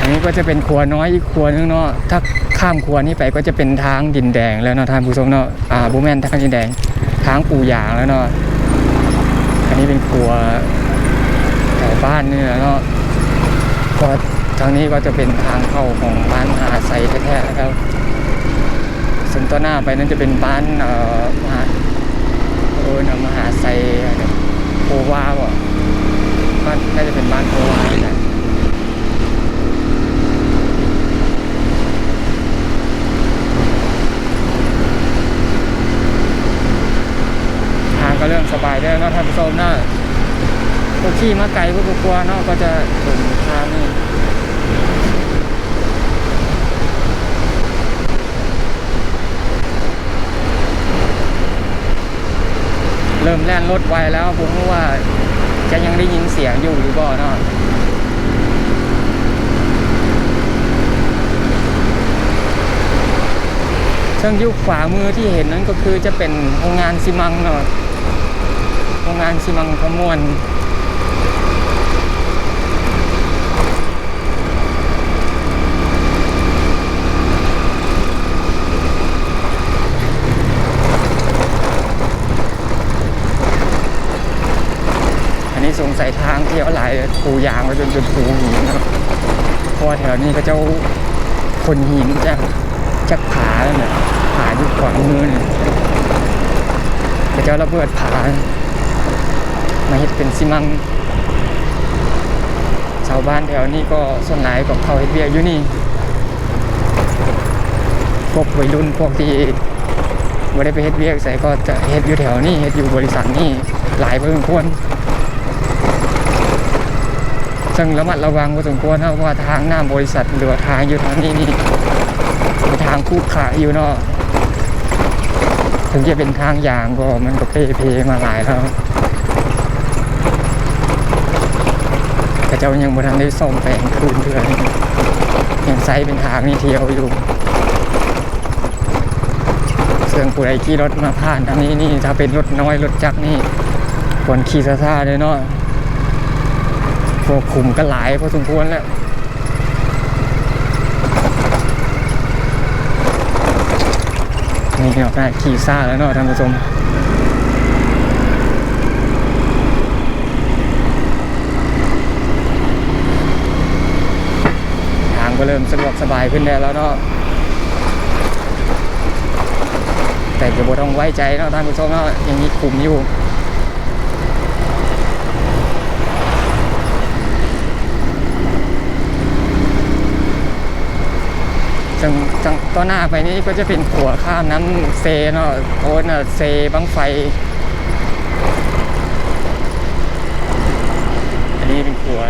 ອັນນີ້ກໍຈະເປັນຂົວນ້ອຍອີກຂົວໜຶ່ງເນາະ. ຖ້າຂ້າມຂົວນີ້ໄປກໍຈະເປັນທາງດິນແດງແລ້ວເນາະທ່ານຜູ້ຊົມເນາະ. ອ່າ ບໍ່ແມ່ນທາງດິນແດງ, ທາງປູຢາງແລ້ວເນາະ. ອັນນີ້ເປັນຂົວແຖວບ້ານນີ້ແຫຼະເນາະ, ເພາະທາງນີ້ກໍຈະເປັນທາງເຂົ້າຂອງບ້ານມະຫາໄຊແທ້ໆແລ້ວ. ເຊິ່ງຕໍ່ໜ້າໄປນັ້ນຈະເປັນບ້ານ ເອີ ມະຫາ ເອີ້ນວ່າມະຫາໄຊ ໂພວາບໍ? ບ້ານ ໜ້າຈະເປັນບ້ານໂພວາແຫຼະ. ທາງກໍເລີ່ມສະບາຍແລ້ວເນາະທ່ານຜູ້ຊົມເນາະ. ກໍຂີ່ມາໄກພໍສົມຄວນເນາະ ກວ່າຈະເຖິງທາງນີ້. ເລີ່ມແລ່ນລົດໄວແລ້ວ, ບໍ່ຮູ້ວ່າຈະຍັງໄດ້ຍິນສຽງຢູ່ຫຼືບໍ່ເນາະ. ເຊິ່ງຢູ່ຂວາມືທີ່ເຫັນນັ້ນກໍຄືຈະເປັນໂຮງງານຊີມັງເນາະ, ໂຮງງານຊີມັງຄຳມ່ວນ. ອັນນີ້ສົງໄສທາງທ່ຽວຫຼາຍ, ປູຢາງໄປຈົນເປັນປູຫີນເນາະ, ເພາະວ່າແຖວນີ້ເຂົາເຈົ້າຂົນຫີນຈາກ ຈາກຜານັ້ນແຫຼະ, ຜາຢູ່ຂວາມືນີ້ ເຂົາເຈົ້າລະເບີດຜາມາເຮັດເປັນຊີມັງ. ຊາວບ້ານແຖວນີ້ກໍສ່ວນຫຼາຍກໍເຂົ້າເຮັດວຽກຢູ່ນີ້, ພວກໄວລຸ້ນ ພວກທີ່ບໍ່ໄດ້ໄປເຮັດວຽກໃສ ກໍຈະເຮັດຢູ່ແຖວນີ້, ເຮັດຢູ່ບໍລິສັດນີ້ຫຼາຍພໍສົມຄວນ. ເຊິ່ງລະມັດລະວັງພໍສົມຄວນເນາະ, ເພາະວ່າທາງໜ້າບໍລິສັດ ຫຼືວ່າທາງຢູ່ທາງນີ້ນີ້ ເປັນທາງຂຸຂະຢູ່ເນາະ, ເຖິງຈະເປັນທາງຢາງກໍມັນກໍເປ່ເພມາຫຼາຍແລ້ວ. ເຂົາເຈົ້າຍັງບໍ່ທັນໄດ້ສ້ອມແປງຄືນເທື່ອ, ຍັງໃຊ້ເປັນທາງນີ້ທ່ຽວຢູ່. ເຊິ່ງຜູ້ໃດຂີ່ລົດມາຜ່ານທາງນີ້ນີ້ ຖ້າເປັນລົດນ້ອຍລົດຈັກນີ້ ຄວນຂີ່ຊ້າໆເລີຍເນາະ, ເພາະຂຸມກໍຫຼາຍພໍສົມຄວນແລ້ວ. ນີ້ເນາະ ຂີ່ຊ້າແລ້ວເນາະທ່ານຜູ້ຊົມ. ທາງກໍເລີ່ມສະດວກສະບາຍຂຶ້ນແດ່ແລ້ວເນາະ, ແຕ່ກໍບໍ່ຕ້ອງໄວ້ໃຈເນາະທ່ານຜູ້ຊົມເນາະ, ຍັງມີຂຸມຢູ່. ເຊິ່ງ ເຊິ່ງຕໍ່ໜ້າໄປນີ້ກໍຈະເປັນຂົວຂ້າມນ້ຳເຊເນາະ, ເຂົາເອີ້ນວ່າເຊບັ້ງໄຟ. ອັນນີ້ເປັນຂົວ,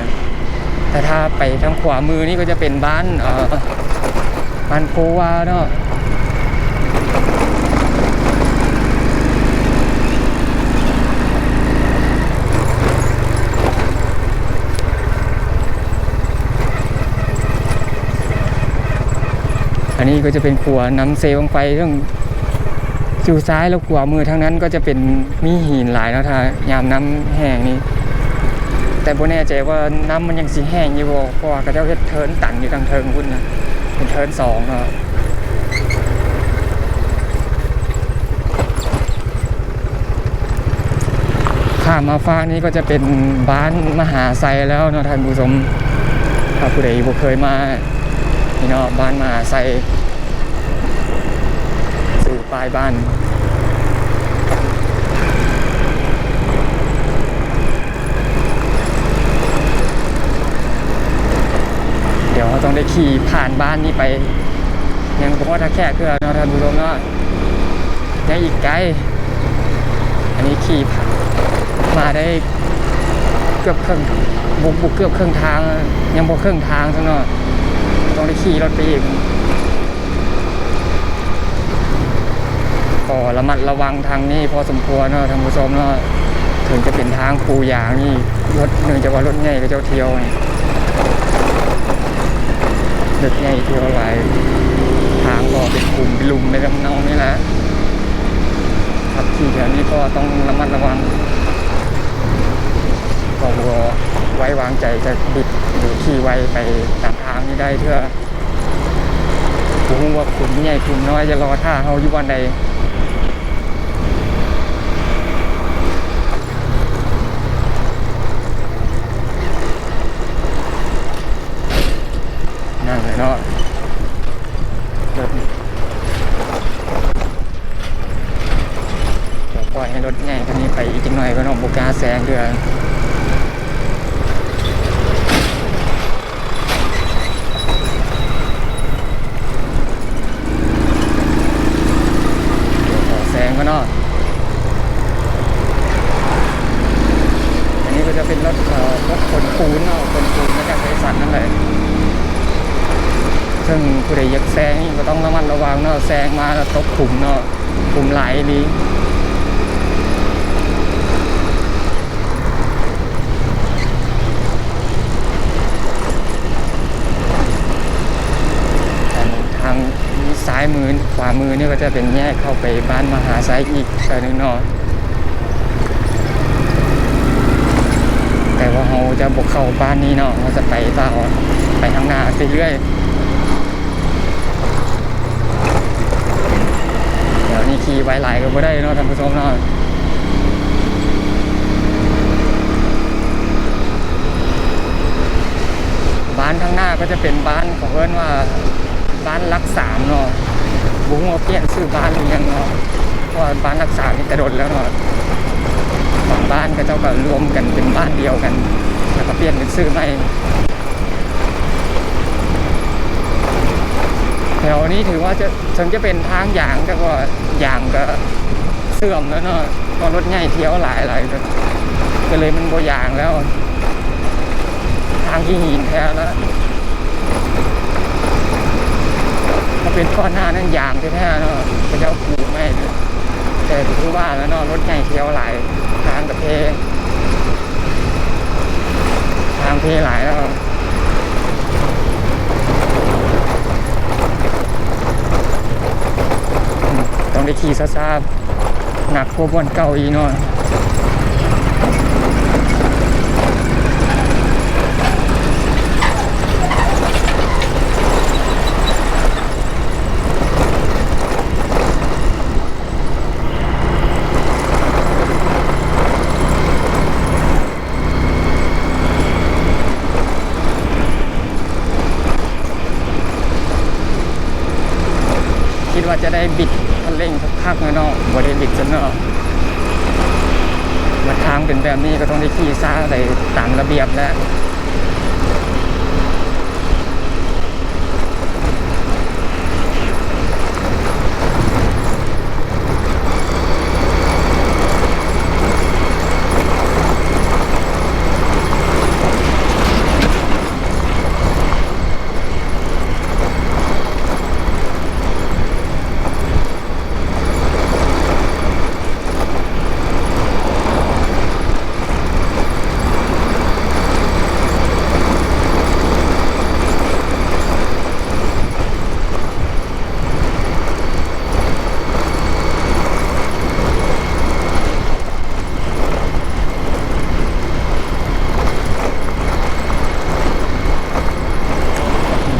ແຕ່ຖ້າໄປທາງຂວາມືນີ້ກໍຈະເປັນບ້ານ ເອີ ບ້ານໂພວາເນາະ. ອັນນີ້ກໍຈະເປັນຂົວນ້ຳເຊບັ້ງໄຟ, ເຊິ່ງຢູ່ຊ້າຍ ແລະ ຂວາມືທາງນັ້ນກໍຈະເປັນ ມີຫີນຫຼາຍເນາະ ຖ້າຍາມນ້ຳແຫ້ງນີ້, ແຕ່ບໍ່ແນ່ໃຈວ່ານ້ຳມັນຍັງຊິແຫ້ງຢູ່ບໍ່ ເພາະວ່າເຂົາເຈົ້າເຮັດເທີນຕັນຢູ່ທາງເທິງພຸ້ນນະ, ເປັນເທີນສອງເນາະ. ຂ້າມມາຟາກນີ້ກໍຈະເປັນບ້ານມະຫາໄຊແລ້ວເນາະທ່ານຜູ້ຊົມ, ຖ້າຜູ້ໃດບໍ່ເຄີຍມາ ນີ້ເນາະ ບ້ານມະຫາໄຊ ຊື່ປ້າຍບ້ານ. ດຽວເຮົາຕ້ອງໄດ້ຂ ຂີ່ຜ່ານບ້ານນີ້ໄປ ຍັງບໍ່ຮອດທ່າແຂກເທື່ອເນາະທ່ານຜູ້ຊົມເນາະ ຍັງອີກໄກ. ອັນນີ້ຂີ່ຜ່ານມາໄດ້ເກືອບເຄິ່ງ ບໍ່ ບໍ່ເກືອບເຄິ່ງທາງ ຍັງບໍ່ເຄິ່ງທາງຊ້ຳເນາະ ຕ້ອງໄດ້ຂີ່ລົດໄປອີກ. ກໍລະມັດລະວັງທາງນີ້ພໍສົມຄວນເນາະທ່ານຜູ້ຊົມເນາະ ເຖິງຈະເປັນທາງປູຢາງນີ້ ລົດ ເນື່ອງຈາກວ່າລົດໃຫຍ່ເຂົາເຈົ້າທ່ຽວນີ້ ລົດໃຫຍ່ທ່ຽວຫຼາຍ ທາງກໍເປັນຂຸມເປັນຫຼຸມໃນທຳນອງນີ້ແຫຼະ. ຂັບຂີ່ແຖວນີ້ກໍຕ້ອງລະມັດລະວັງ ກໍບໍ່ໄວ້ວາງໃຈຈະບິດ ຫຼື ຂີ່ໄວໄປຕາມທາງນີ້ໄດ້ເທື່ອ. ບໍ່ຮູ້ວ່າຂຸມໃຫຍ່ຂຸມນ້ອຍຈະລໍຖ້າເຮົາຢູ່ບ່ອນໃດ. ນັ້ນແຫຼະເນາະ ລົດນີ້ ດຽວປ່ອຍໃຫ້ລົດໃຫຍ່ຄັນນີ້ໄປອີກຈັກໜ້ອຍກ່ອນເນາະ ບໍ່ກ້າແຊງເທື່ອ. ດຽວຂໍແຊງກ່ອນເນາະ. ອັນນີ້ກໍຈະເປັນລົດ ເອີ ພວກຂົນປູນເນາະ ຂົນປູນມາຈາກໄຊສັນນັ້ນແຫຼະ. ເຊິ່ງຜູ້ໃດຢາກແຊງນີ້ກໍຕ້ອງລະມັດລະວັງເນາະ ແຊງມາແລ້ວຕົກຂຸມເນາະ ຂຸມຫຼາຍອີ່ຫຼີ. ທາງ ທາງ ຊ້າຍມື ຂວາມືນີ້ກໍຈະເປັນແຍກເຂົ້າໄປບ້ານມະຫາໄຊອີກເທື່ອໜຶ່ງເນາະ ແຕ່ວ່າເຮົາຈະບໍ່ເຂົ້າບ້ານນີ້ເນາະ ເຮົາຈະໄປຕໍ່ ໄປທາງໜ້າເລື້ອຍໆ. ແຖວນີ້ຂີ່ໄວຫຼາຍກໍບໍ່ໄດ້ເນາະທ່ານຜູ້ຊົມເນາະ. ບ້ານທາງໜ້າກໍຈະເປັນບ້ານ ເຂົາເອີ້ນວ່າບ້ານຫຼັກສາມເນາະ ບໍ່ຮູ້ວ່າປ່ຽນຊື່ບ້ານຫຼືຍັງເນາະ ເພາະວ່າບ້ານຫຼັກສາມນີ້ແຕ່ດົນແລ້ວເນາະ ບາງບ້ານເຂົາເຈົ້າກໍລວມກັນເປັນບ້ານດຽວກັນ ແລ້ວກໍປ່ຽນເປັນຊື່ໃໝ່. ແຖວນີ້ຖືວ່າຈະ ເຖິງຈະເປັນທາງຢາງ ແຕ່ວ່າຢາງກໍເສື່ອມແລ້ວເນາະ ເພາະລົດໃຫຍ່ທ່ຽວຫຼາຍໆ ກໍເລີຍມັນບໍ່ຢາງແລ້ວ ທາງຂີ້ຫີນແທ້ແລ້ວ. ຖ້າເປັນກ່ອນໜ້ານັ້ນຢາງແທ້ໆເນາະ ເຂົາເຈົ້າປູໃໝ່ ແຕ່ຄືວ່າແລ້ວເນາະ ລົດໃຫຍ່ທ່ຽວຫຼາຍ ທາງກໍເພ ທາງເພຫຼາຍແລ້ວ. ຕ້ອງໄດ້ຂີ່ຊ້າໆ ໜັກກວ່າບ່ອນເກົ່າອີກເນາະ. ຄິດວ່າຈະໄດ້ບິດຄັນເລັ່ງຄັກໆ ແລ້ວເນາະ ບໍ່ໄດ້ບິດຊ້ຳເນາະ. ມາທາງເປັນແບບນີ້ກໍຕ້ອງໄດ້ຂີ່ຊ້າໄປຕາມລະບຽບແຫຼະ.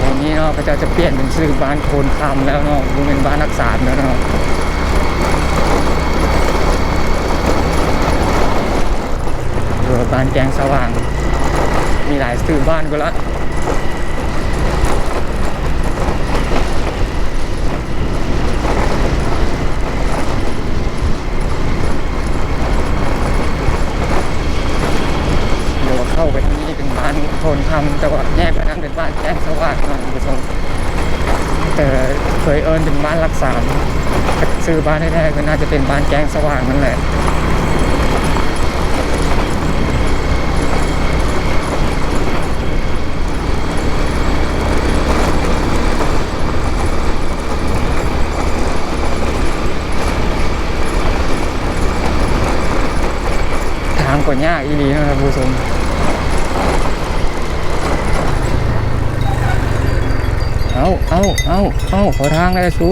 ດຽວນີ້ເນາະ ເຂົາເຈົ້າຈະປ່ຽນເປັນຊື່ບ້ານໂພນຄຳແລ້ວເນາະ ບໍ່ແມ່ນບ້ານຫຼັກສາມແລ້ວເນາະ ຫຼືວ່າບ້ານແກ້ງສະຫວ່າງ ມີຫຼາຍຊື່ບ້ານພຸ້ນລະ. ດຽວເຂົ້າໄປທາງນີ້ເປັນບ້ານໂພ ໂພນຄຳ ແຕ່ວ່າແຍກໄປນັ້ນເປັນບ້ານແຈ້ງສະຫວ່າງເນາະທ່ານຜູ້ຊົມ ແຕ່ເຄີຍເອີ້ນເປັນບ້ານຫຼັກສາມ ແຕ່ຊື່ບ້ານແທ້ໆກໍໜ້າຈະເປັນບ້ານແຈ້ງສະຫວ່າງນັ້ນແຫຼະ. ທາງກໍຍາກອີ່ຫຼີເນາະທ່ານຜູ້ຊົມ. ເອົາ ເອົາ ເອົາ ເອົາ ຂໍທາງແດ່ສູ.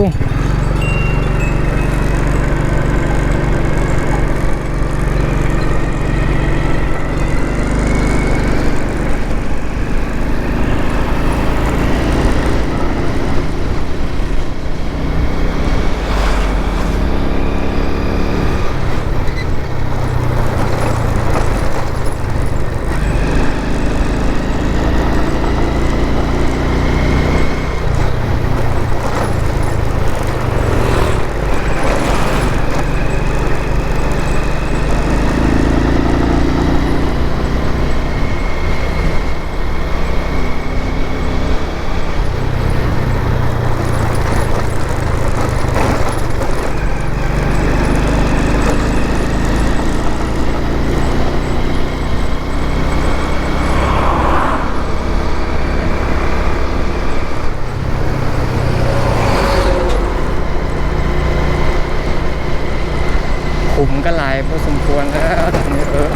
ຂຸມກໍຫຼາຍພໍສົມຄວນແລ້ວທາງນີ້ ເອີ. ເ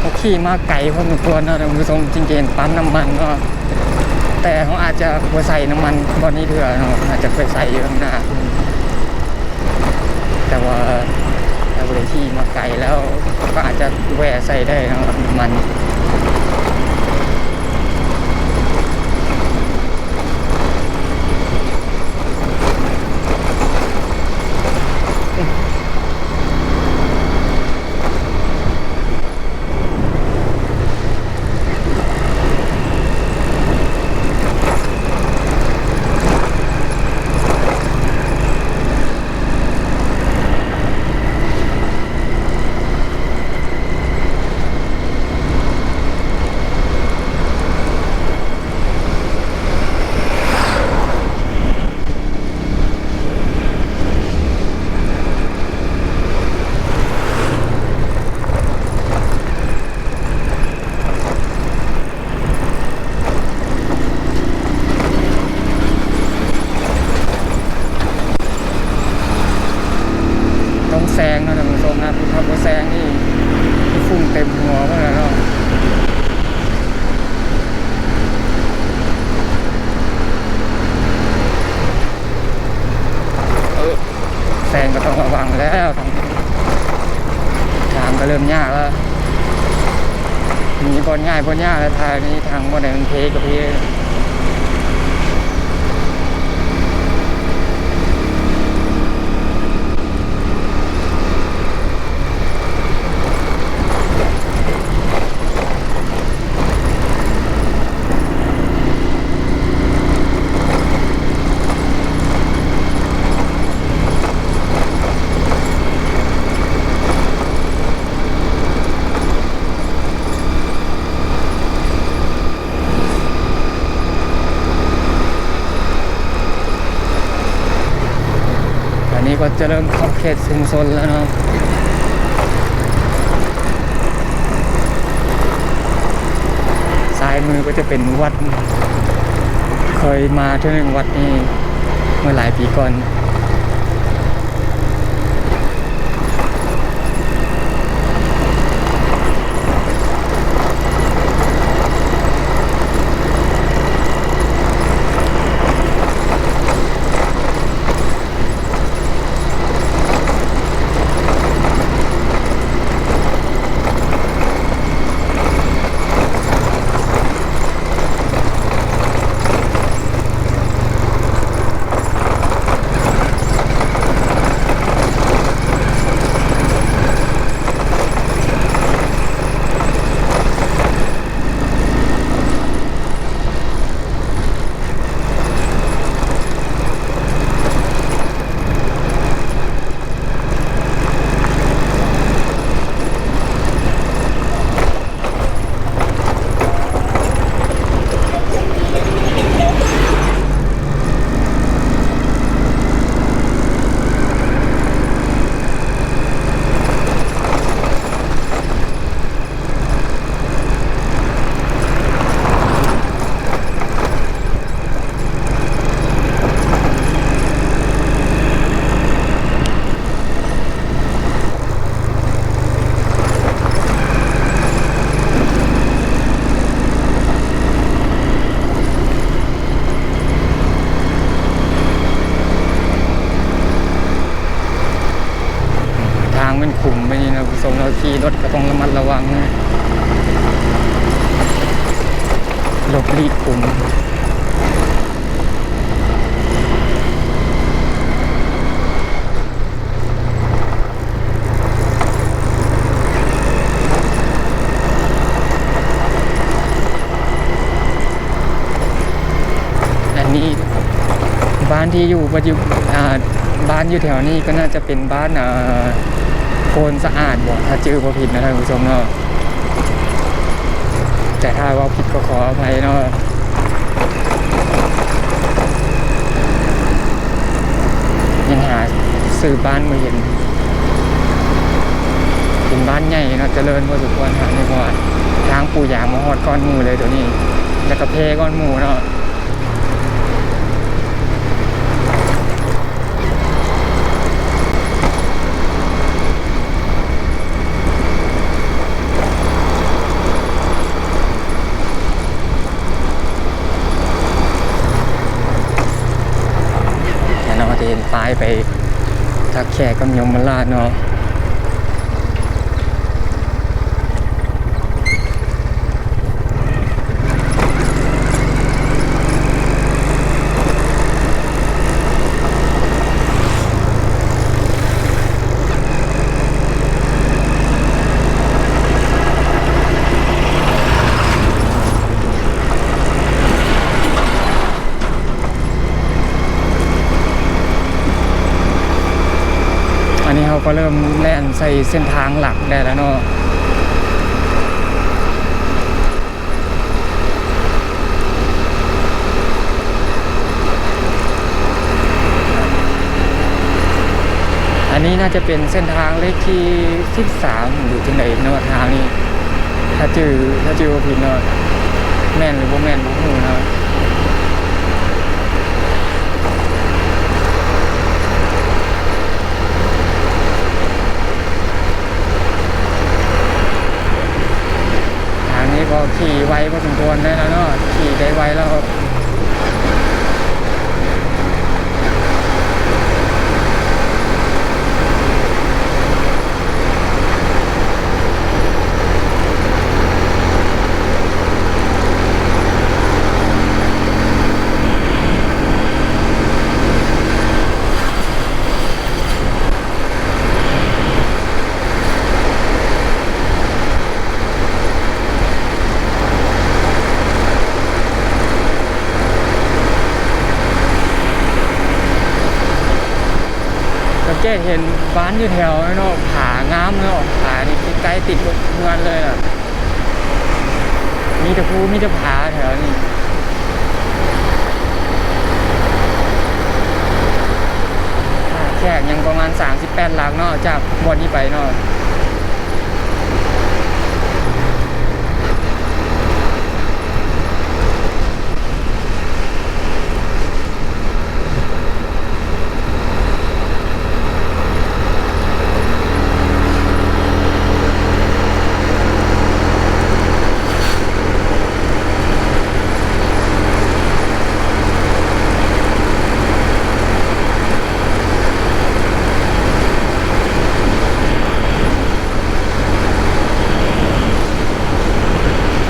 ຮົາຂີ່ມາໄກພໍສົມຄວນເນາະທ່ານຜູ້ຊົມ ຈຶ່ງຈະເຫັນປ້ຳນ້ຳມັນເນາະ ແຕ່ເຮົາອາດຈະບໍ່ໃສ່ນ້ຳມັນບ່ອນນີ້ເທື່ອເນາະ ອາດຈະໄປໃສ່ຢູ່ຂ້າງໜ້າ ແຕ່ວ່າຖ້າຜູ້ໃດຂີ່ມາໄກແລ້ວ ກໍອາດຈະແວ່ໃສ່ໄດ້ເນາະ ນ້ຳມັນ. ຕ້ອງແຊງເນາະທ່ານຜູ້ຊົມນະ ຖ້າບໍ່ແຊງນີ້ ຝຸ່ນເຕັມຫົວໝົດແລ້ວເນາະ. ເອີ ແຊງກໍຕ້ອງລະວັງແລ້ວ ທາງກໍເລີ່ມຍາກແລ້ວ ມີບ່ອນງ່າຍບ່ອນຍາກແລ້ວ ທາງນີ້ທາງບ່ອນໃດມັນເພກໍເພ. ອັນນີ້ກໍຈະເລີ່ມເຂົ້າເຂດຊຸມຊົນແລ້ວເນາະ. ຊ້າຍມືກໍຈະເປັນວັດ ເຄີຍມາເທື່ອໜຶ່ງວັດນີ້ ເມື່ອຫຼາຍປີກ່ອນ. ເ ມັນຂຸມໄປນີ້ນະ ຜູ້ຊົມເນາະ, ຂີ່ລົດກໍຕ້ອງລະມັດລະວັງ ຫຼົບຫຼີກຂຸມ. ອັນນີ້ບ້ານທີ່ຢູ່ ປັດຈຸ ອ່າ ບ້ານຢູ່ແຖວນີ້ກໍໜ້າຈະເປັນບ້ານ ອ່າ ໂພນສະອາດບໍ ຖ້າຈື່ບໍ່ຜິດນະທ່ານຜູ້ຊົມເນາະ, ແຕ່ຖ້າເວົ້າຜິດກໍຂໍອະໄພເນາະ. ຍັງຫາຊື່ບ້ານບໍ່ເຫັນ. ເປັນບ້ານໃຫຍ່ເນາະ, ຈະເລີນພໍສົມຄວນທາງນີ້ ເພາະວ່າທາງປູຢາງມາຮອດກ່ອນໝູ່ເລີຍໂຕນີ້, ແລ້ວກໍແຜ່ກ່ອນໝູ່ເນາະ. ແລ້ວເຮົາຈະເຫັນປ້າຍໄປທັກແຂກກັບຍົມມະລາດເນາະ. ອັນນີ້ເຮົາກໍເລີ່ມແລ່ນໃສ່ເສັ້ນທາງຫຼັກໄດ້ແລ້ວເນາະ. ອັນນີ້ໜ້າຈະເປັນເສັ້ນທາງເລກທີສິບສາມ ຫຼື ຈັ່ງໃດເນາະ ທາງນີ້ ຖ້າຈື່ ຖ້າຈື່ບໍ່ຜິດເນາະ, ແມ່ນຫຼືບໍ່ແມ່ນບໍ່ຮູ້ເນາະ. ທາງນີ້ກໍຂີ່ໄວພໍສົມຄວນໄດ້ແລ້ວເນາະ, ຂີ່ໄດ້ໄວແລ້ວ. ສັງເກດເຫັນບ້ານຢູ່ແຖວເນາະ, ຜາງາມເນາະ, ຜານີ້ໃກ້ໆຕິດກັບເຮືອນເລີຍນະ. ມີແຕ່ພູມີແຕ່ຜາແຖວນີ້. ທ່າແຂກຍັງປະມານສາມສິບແປດຫຼັກເນາະ ຈາກບ່ອນນີ້ໄປເນາະ.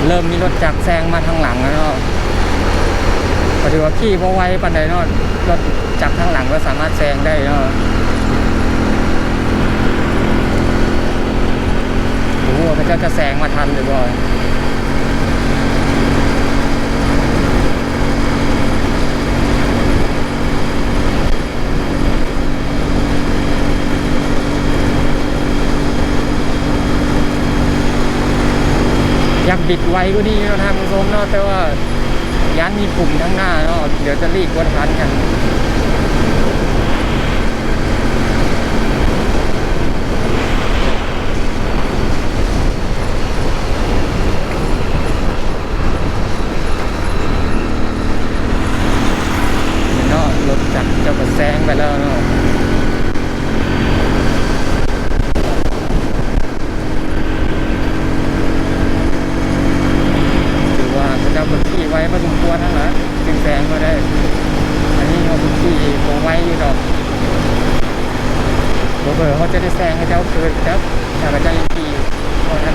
ເລີ່ມມີລົດຈັກແຊງມາທາງຫຼັງແລ້ວເນາະ, ກໍຖືວ່າຂີ່ບໍ່ໄວປານໃດເນາະ, ລົດຈັກທາງຫຼັງກໍສາມາດແຊງໄດ້ເນາະ. ບໍ່ຮູ້ວ່າເຂົາເຈົ້າຈະແຊງມາທັນຫຼືບໍ່. ຢາກບິດໄວກວ່ານີ້ຢູ່ເນາະທ່ານຜູ້ຊົມເນາະ, ແຕ່ວ່າຢ້ານມີຂຸມທາງໜ້າເນາະ, ດຽວຈະຫຼີກບໍ່ທັນກັນ. ເນາະ, ລົດຈັກເຈົ້າກໍແຊງໄປແລ້ວເນາະ. ຖືວ່າເຂົາເຈົ້າກໍຂີ່ໄວພໍສົມຄວນຫັ້ນລະ ຈຶ່ງແຊງມາໄດ້. ອັນນີ້ເຮົາກໍຂີ່ ແຊງເຂົາເຈົ້າຄືນຈັກ ແລ້ວເຂົາເຈົ້າຍັງຂີ່ບໍ່ທັນ.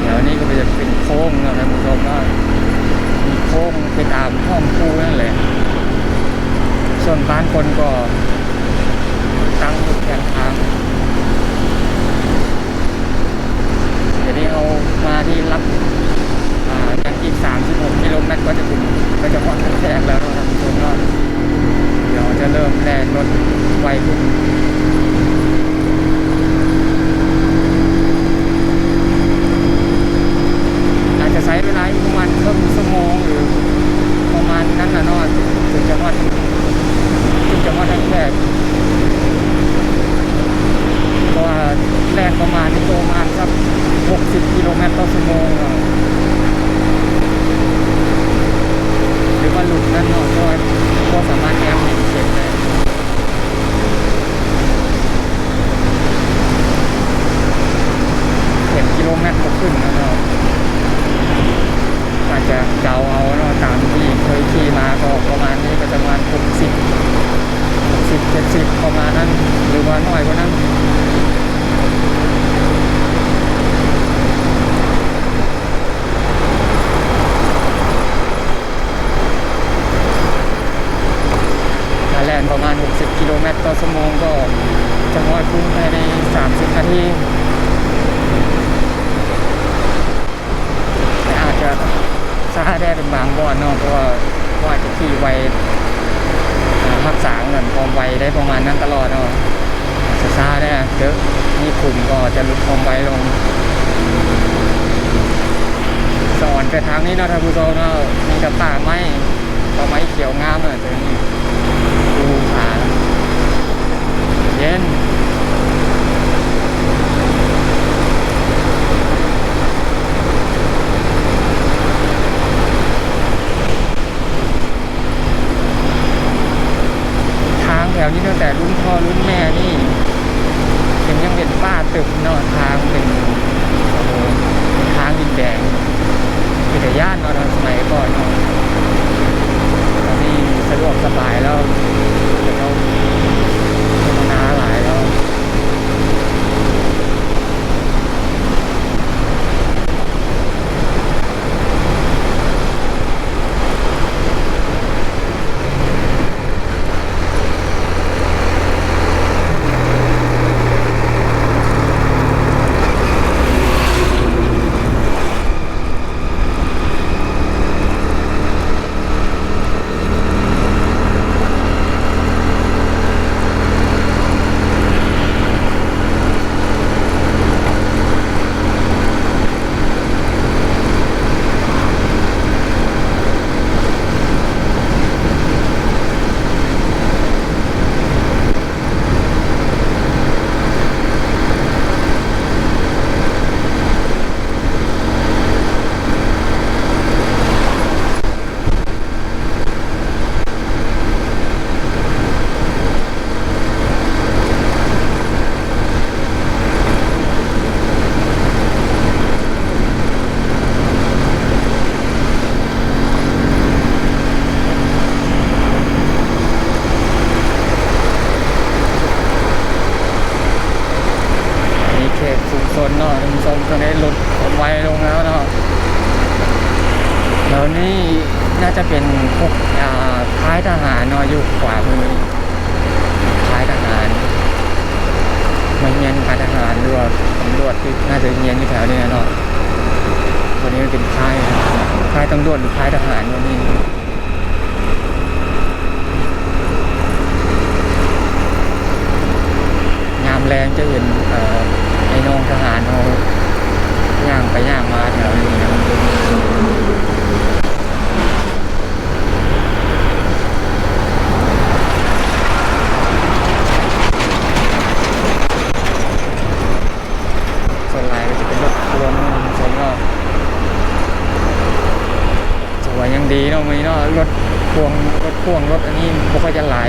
ແຖວນີ້ກໍຈະເປັນໂຄ້ງເນາະທ່ານຜູ້ຊົມເນາະ ມີໂຄ້ງໄປຕາມຮ່ອງພູນັ້ນແຫຼະ. ສ່ວນບາງຄົນກໍຕັ້ງຢູ່ແຄມທາງ. ດຽວນີ້ເຮົາມາທີ່ຫຼັກ ອ່າ ຍັງອີກສາມສິບຫົກກິໂລແມັດກໍຈະເປັນ ກໍຈະຮອດທ່າແຂກແລ້ວເນາະທ່ານຜູ້ຊົມເນາະ. ດຽວຈະເລີ່ມແລ່ນລົດໄວຂຶ້ນ ອາດຈະໃຊ້ເວລາອີກປະມານເຄິ່ງຊົ່ວໂມງ ຫຼື ປະມານນັ້ນລະເນາະ ເຖິງຈະຮອດ ເຖິງຈະຮອດທ່າແຂກ. ເພາະວ່າແລ່ນປະມານນີ້ ປະມານສັກຫົກສິບກິໂລແມັດຕໍ່ຊົ່ວໂມງເນາະ ຫຼືວ່າຫຼຸດນັ້ນເນາະ ເພາະວ່າບໍ່ສາມາດແນມເຫັນເຂັມໄດ້ ເຫັນກິໂລແມັດບໍ່ຂຶ້ນນະເນາະ. ອາດຈະເດົາເອົາເນາະ ຕາມທີ່ເຄີຍຂີ່ມາກໍປະມານນີ້ ກໍຈະປະມານຫົກສິບ ຫົກສິບ ເຈັດສິບ ປະມານນັ້ນ ຫຼືວ່າໜ້ອຍກວ່ານັ້ນ. ຖ້າແລ່ນປະມານຫົກສິບກິໂລແມັດຕໍ່ຊົ່ວໂມງ ກໍຈະຮອດກຸງພາຍໃນສາມສິບນາທີ. ແຕ່ອາດຈະຊ້າແດ່ເປັນບາງບ່ອນເນາະ ເພາະວ່າ ເພາະອາດຈະຂີ່ໄວ ອາ ຮັກສາເງິນຄວາມໄວໄດ້ປະມານນັ້ນຕະຫຼອດເນາະ. ອາດຈະຊ້າແດ່ເດີ ມີຂຸມກໍອາດຈະຫຼຸດຄວາມໄວລົງ. ສະອອນໄປທາງນີ້ເນາະທ່ານຜູ້ຊົມເນາະ ມີແຕ່ປ່າໄມ້ ປ່າໄມ້ຂຽວງາມເນາະ. ພູຜາເຢັນ ທາງແຖວນີ້ຕັ້ງແຕ່ລຸ້ນພໍ່ລຸ້ນແມ່ນີ້ ເຫັນ ຍັງເປັນປ່າຕຶບເນາະ ທາງເປັນ ໂອ້ໂຫ ເປັນທາງດິນແດງ ເປັນຕາຢ້ານເນາະ ຕອນສະໄໝກ່ອນເນາະ. ຕອນນີ້ສະດວກສະບາຍແລ້ວ ເຂົາເຈົ້າພັດທະນາຫຼາຍແລ້ວ. ອັນນີ້ເຂດຊຸມຊົນເນາະທ່ານຜູ້ຊົມ ຕອນນີ້ລົດໄວລົງແລ້ວເນາະ. ແຖວນີ້ໜ້າຈະເປັນພວກ ອ່າ ຄ້າຍທະຫານເນາະ ຢູ່ຂວາມື ຄ້າຍທະຫານ ມາຮຽນຄ້າຍທະຫານ ຫຼືວ່າຕຳຫຼວດທີ່ໜ້າຈະຮຽນຢູ່ແຖວນີ້ແຫຼະເນາະ. ຕົວນີ້ມັນເປັນຄ້າຍ ຄ້າຍຕຳຫຼວດ ຫຼືຄ້າຍທະຫານຕົວນີ້. ຍາມແລງຈະເຫັນ ເອີ ໄອ້ນ້ອງທະຫານເຮົາຍ່າງໄປຍ່າງມາແຖວນີ້ນະ. ສ່ວນຫຼາຍກໍຈະເປັນລົດພ່ວງເນາະ ທ່ານຜູ້ຊົມເນາະ. ຖືວ່າຍັງດີເນາະ ມື້ນີ້ເນາະ ລົດພ່ວງ ລົດພ່ວງ ລົດອັນນີ້ບໍ່ຄ່ອຍຈະຫຼາຍ.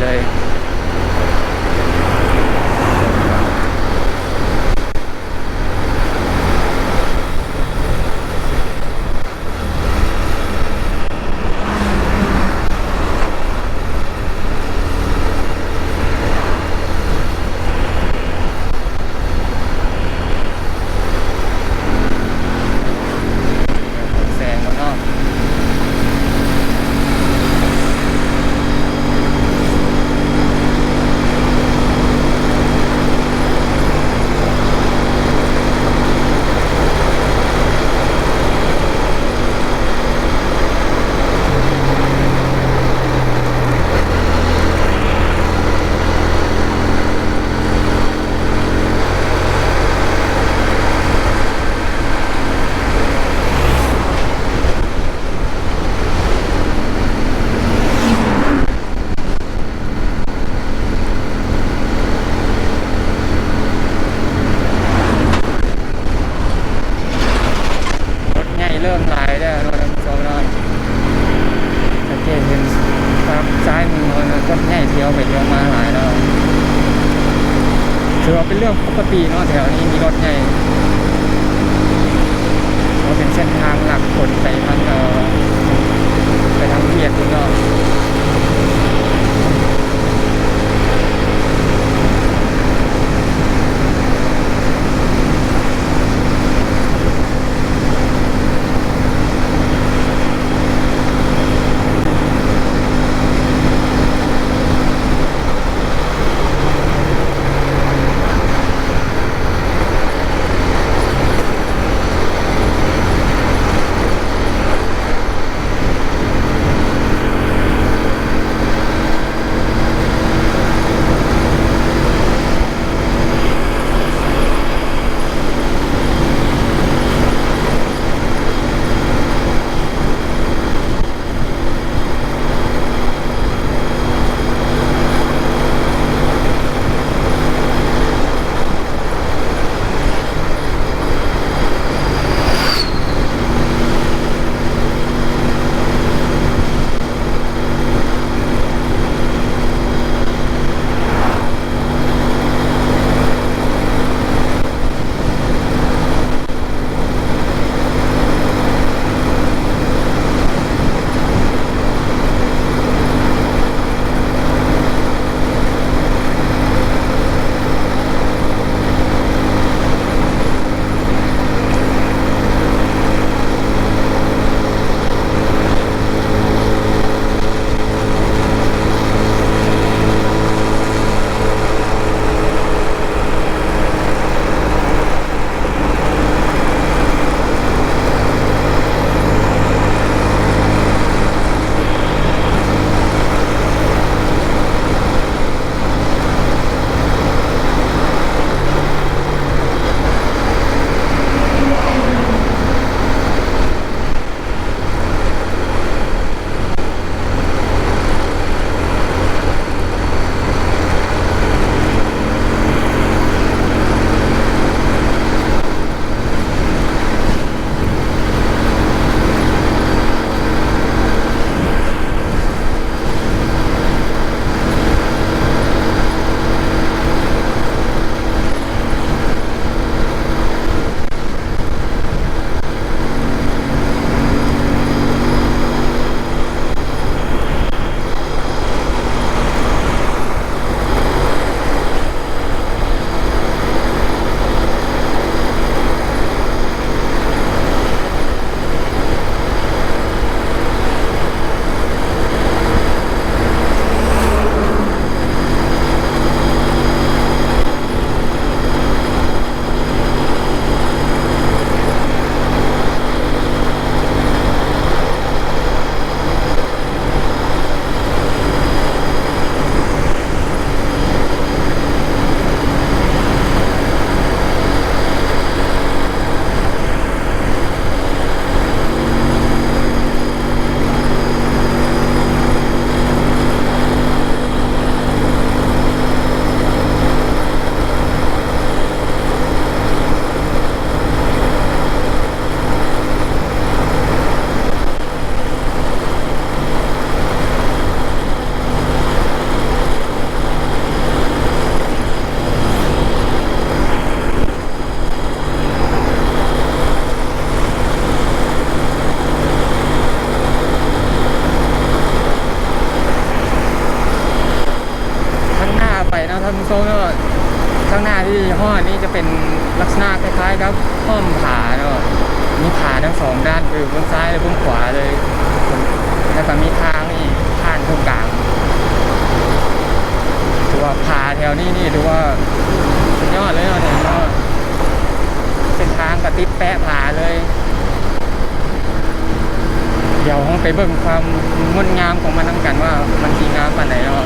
ເລີຍ. ແສງບໍ່ເນາະ? ລົດໃຫຍ່ເລີ່ມຫຼາຍແລ້ວເນາະ ທ່ານຜູ້ຊົມເນາະ. ສັງເກດເຫັນທາງຊ້າຍມືເຮົານະ ລົດໃຫຍ່ທຽວໄປທຽວມາຫຼາຍເນາະ. ຖືວ່າເປັນເລື່ອງປົກກະຕິເນາະ ແຖວນີ້ມີລົດໃຫຍ່ ເພາະເປັນເສັ້ນທາງຫຼັກຂົນໄປທາງ ເອີ ໄປທາງວຽດພຸ້ນເນາະ. ໂຕເນາະ ທາງໜ້າທີ່ຮອດນີ້ຈະເປັນລັກສະນະຄ້າຍໆກັບປ້ອມຜາເນາະ ມີຜາທັງສອງດ້ານ ຄືເບື້ອງຊ້າຍ ແລະ ເບື້ອງຂວາເລີຍ ແລ້ວກໍມີທາງນີ້ຜ່ານຕົງກາງ. ຖືວ່າຜາແຖວນີ້ນີ້ຖືວ່າສຸດຍອດເລີຍເນາະ ເນາະ ເສັ້ນທາງກໍຕິດແປະຜາເລີຍ. ດຽວເຮົາໄປເບິ່ງຄວາມງົດງາມຂອງມັນນຳກັນວ່າມັນຊິງາມປານໃດເນາະ.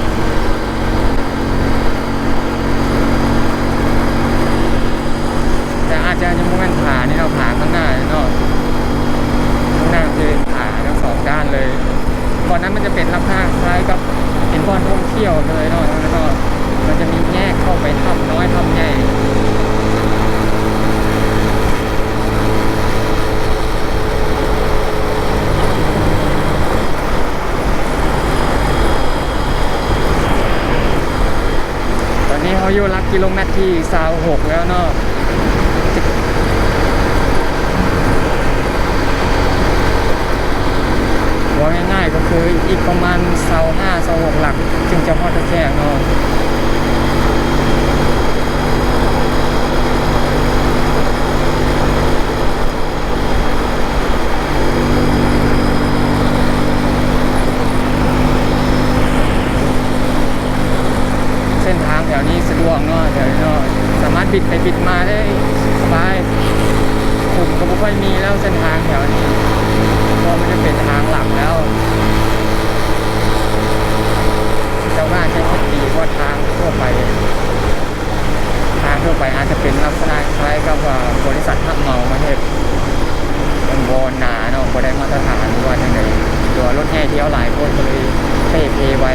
ແຕ່ອາດຈະຍັງບໍ່ແມ່ນຜານີ້ເນາະ ຜາຂ້າງໜ້າເນາະ ຂ້າງໜ້າຄືຜາທັງສອງດ້ານເລີຍ. ບ່ອນນັ້ນມັນຈະເປັນລັກສະນະຄ້າຍກັບເປັນບ່ອນທ່ອງທ່ຽວເລີຍເນາະ ແລ້ວກໍມັນຈະມີແຍກເຂົ້າໄປຖ້ຳນ້ອຍຖ້ຳໃຫຍ່. ຕອນນີ້ເຮົາຢູ່ຫຼັກກິໂລແມັດທີຊາວຫົກແລ້ວເນາະ ເວົ້າງ່າຍໆກໍຄືອີກປະມານຊາວຫ້າ ຊາວຫົກຫຼັກຈຶ່ງຈະຮອດທ່າແຂກເນາະ. ເສັ້ນທາງແຖວນີ້ສະດວກເນາະ ແຖວນີ້ເນາະ ສາມາດບິດໄປບິດມາໄດ້ສະບາຍ ຂຸມກໍບໍ່ຄ່ອຍມີແລ້ວເສັ້ນທາງແຖວນີ້ ເພາະມັນຈະເປັນທາງຫຼັກແລ້ວ. ເຈົ້າໜ້າທີ່ເຮັດດີກວ່າທາງທົ່ວໄປ. ທາງທົ່ວໄປອາດຈະເປັນລັກສະນະຄ້າຍກັບວ່າບໍລິສັດຮັບເໝົາມາເຮັດ ມັນບໍ່ໜາເນາະ ບໍ່ໄດ້ມາດຕະຖານ ຫຼືວ່າຈັ່ງໃດ ຫຼືວ່າລົດໃຫຍ່ທ່ຽວຫຼາຍໂພດ ກໍເລີຍເປ່ເພໄວ.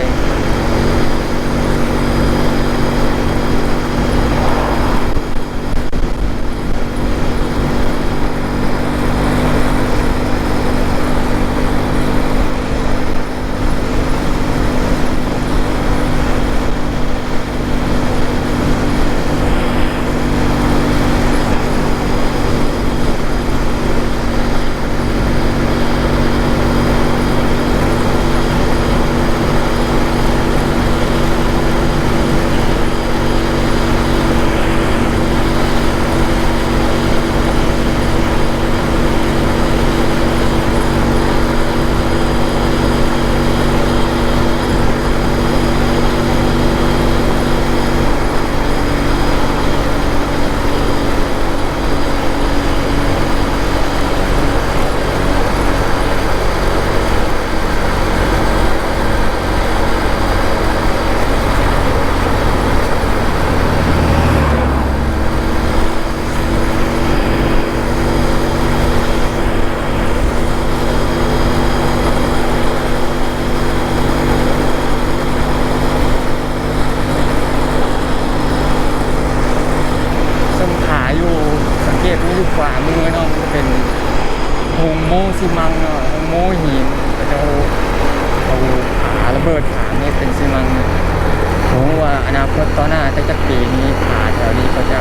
ເຊິ່ງຜາຢູ່ ສັງເກດຢູ່ຂວາມືເນາະ ມັນຈະເປັນໂຮງໂມ້ຊີມັງເນາະ ໂຮງໂມ້ຫີນ ເຂົາເຈົ້າເອົາ ປາລະເບີດ ເຮັດເປັນຊີມັງ. ບໍ່ຮູ້ວ່າອະນາຄົດຕໍ່ໜ້າຈັກ ຈັກປີນີ້ ຜາແຖວນີ້ກໍຈະ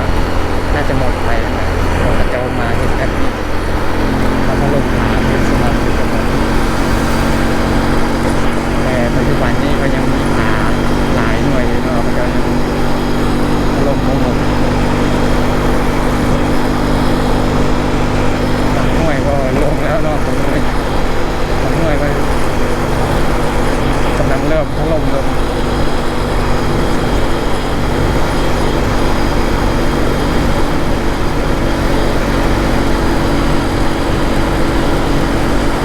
ໜ້າຈະໝົດໄປນະ ເພາະເຂົາເຈົ້າມາເຮັດແບບນີ້ ມາຖະຫຼົ່ມຜາເຮັດຊີມັງ. ແຕ່ປັດຈຸບັນນີ້ກໍຍັງມີຜາຫຼາຍໜ່ວຍຢູ່ເນາະ ເຂົາເຈົ້າຍັງຖະຫຼົ່ມບໍ່ໝົດ. ບາງໜ່ວຍກໍລົງແລ້ວເນາະ ບາງໜ່ວຍ ບາງໜ່ວຍກໍກຳລັງເລີ່ມຖະຫຼົ່ມລົງ. ເ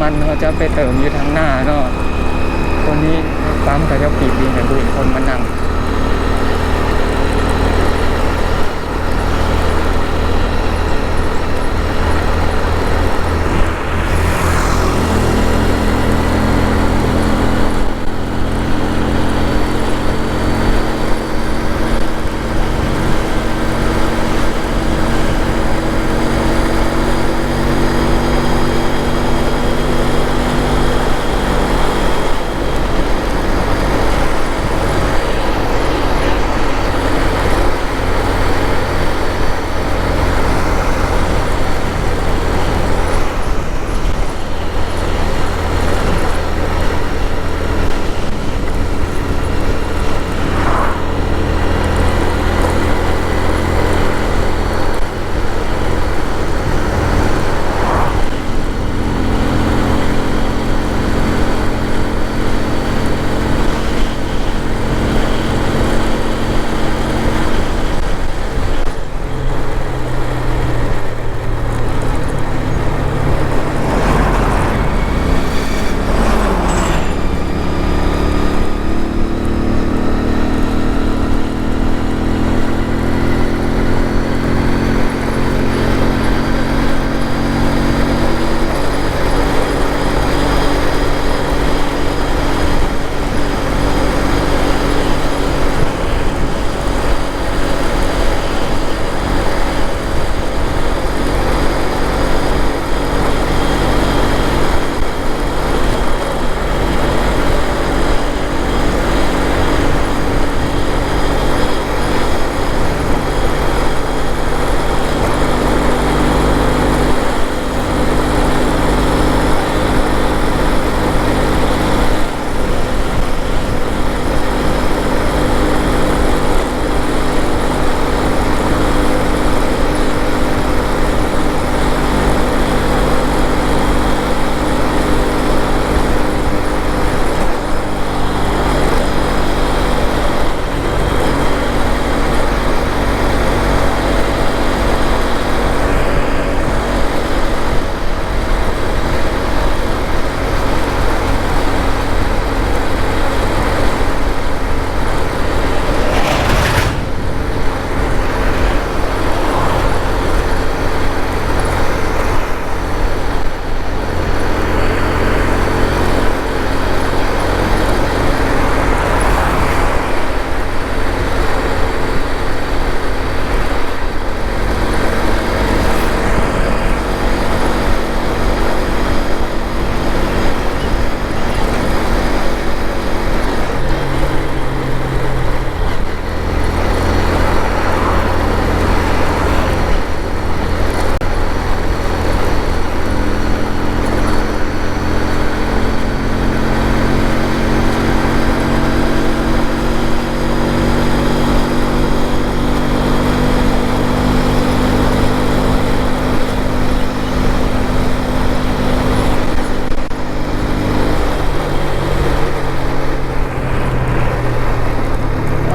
ອັນເຮົາຈະໄປເຕີມຢູ່ທາງໜ້າເນາະ. ຕົວນີ້ປ້ຳເຂົາເຈົ້າປີດດິນໃຫ້ບໍ່ເຫັນຄົນມານັ່ງ.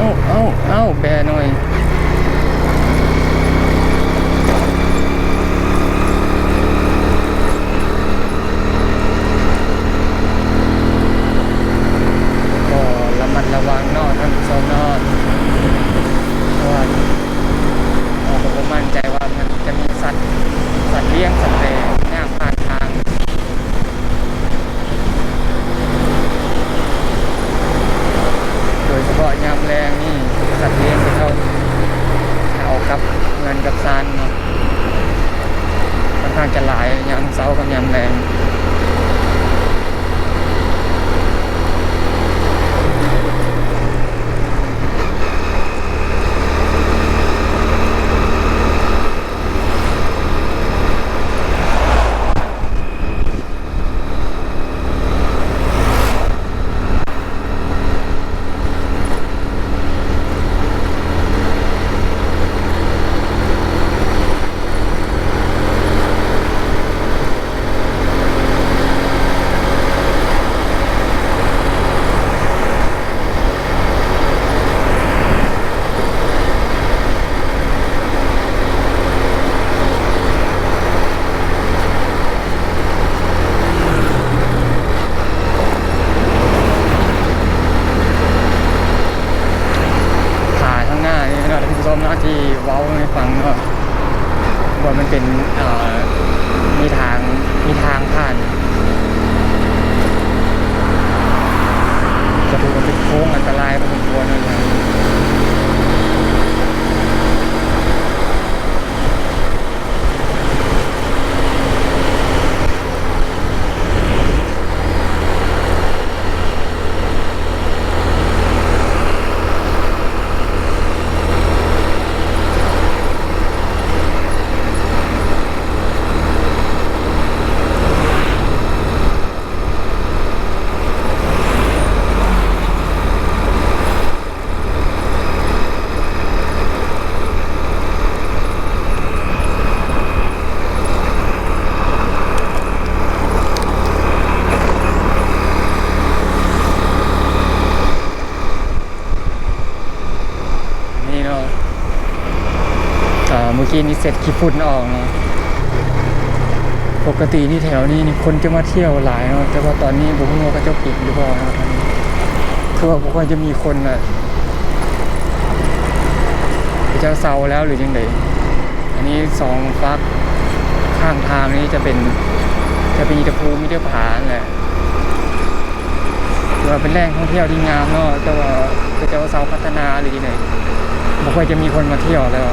ເອົ້າ ເອົ້າ ເອົ້າ ແບໜ່ອຍ. ກໍລະມັດລະວັງເນາະທ່ານຜູ້ຊົມເນາະ ເພາະວ່າເຮົາກໍບໍ່ໝັ້ນໃຈວ່າມັນຈະມີສັດ ສັດລ້ຽງ ສັດແປຍ່າງຜ່ານທາງ ໂດຍສະເພາະຍາມແລງນີ້ ສັດລ້ຽງເຂົາເຈົ້າຈະອອກກັບເຮືອນກັບຊານເນາະ ຂ້ອນຂ້າງຈະຫຼາຍຍາມເຊົ້າກັບຍາມແລງ. ເນາະ ທີ່ເວົ້າໃຫ້ຟັງເນາະ ວ່າມັນເປັນ ເອີ ມີທາງ ມີທາງຜ່ານ ກໍຖືວ່າເປັນໂຄ້ງອັນຕະລາຍພໍສົມຄວນເນາະ. ນີ້ເນາະ ເອີ ເມື່ອກີ້ນີ້ເຊັດຂີ້ຝຸ່ນອອກເນາະ. ປົກກະຕິນີ້ແຖວນີ້ນີ້ຄົນຈະມາທ່ຽວຫຼາຍເນາະ ແຕ່ວ່າຕອນນີ້ບໍ່ຮູ້ວ່າເຂົາເຈົ້າປິດຫຼືບໍ່ເນາະ. ຄືວ່າບໍ່ຄ່ອຍຈະມີຄົນລະ ເຂົາເຈົ້າເຊົາແລ້ວຫຼືຈັ່ງໃດ. ອັນນີ້ສອງຟາກຂ້າງທາງນີ້ຈະເປັນ ຈະມີແຕ່ພູ ມີແຕ່ຜາຫັ້ນແຫຼະ. ຖືວ່າເປັນແຫຼ່ງທ່ອງທ່ຽວທີ່ງາມເນາະ ແຕ່ວ່າເຂົາເຈົ້າເຊົາພັດທະນາຫຼືຈັ່ງໃດ ບໍ່ຄ່ອຍຈະມີຄົນມາທ່ຽວແລ້ວ.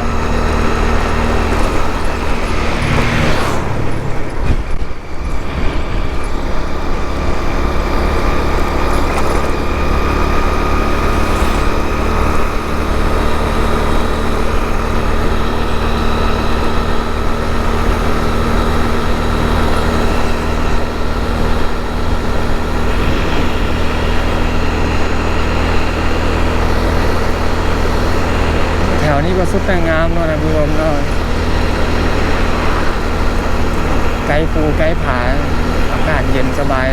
ແຖວນີ້ກໍສຸດແຕ່ງງາມເນາະ ທ່ານຜູ້ຊົມເນາະ ໃກ້ພູໃກ້ຜາ ອາກາດເຢັນສະບາຍ.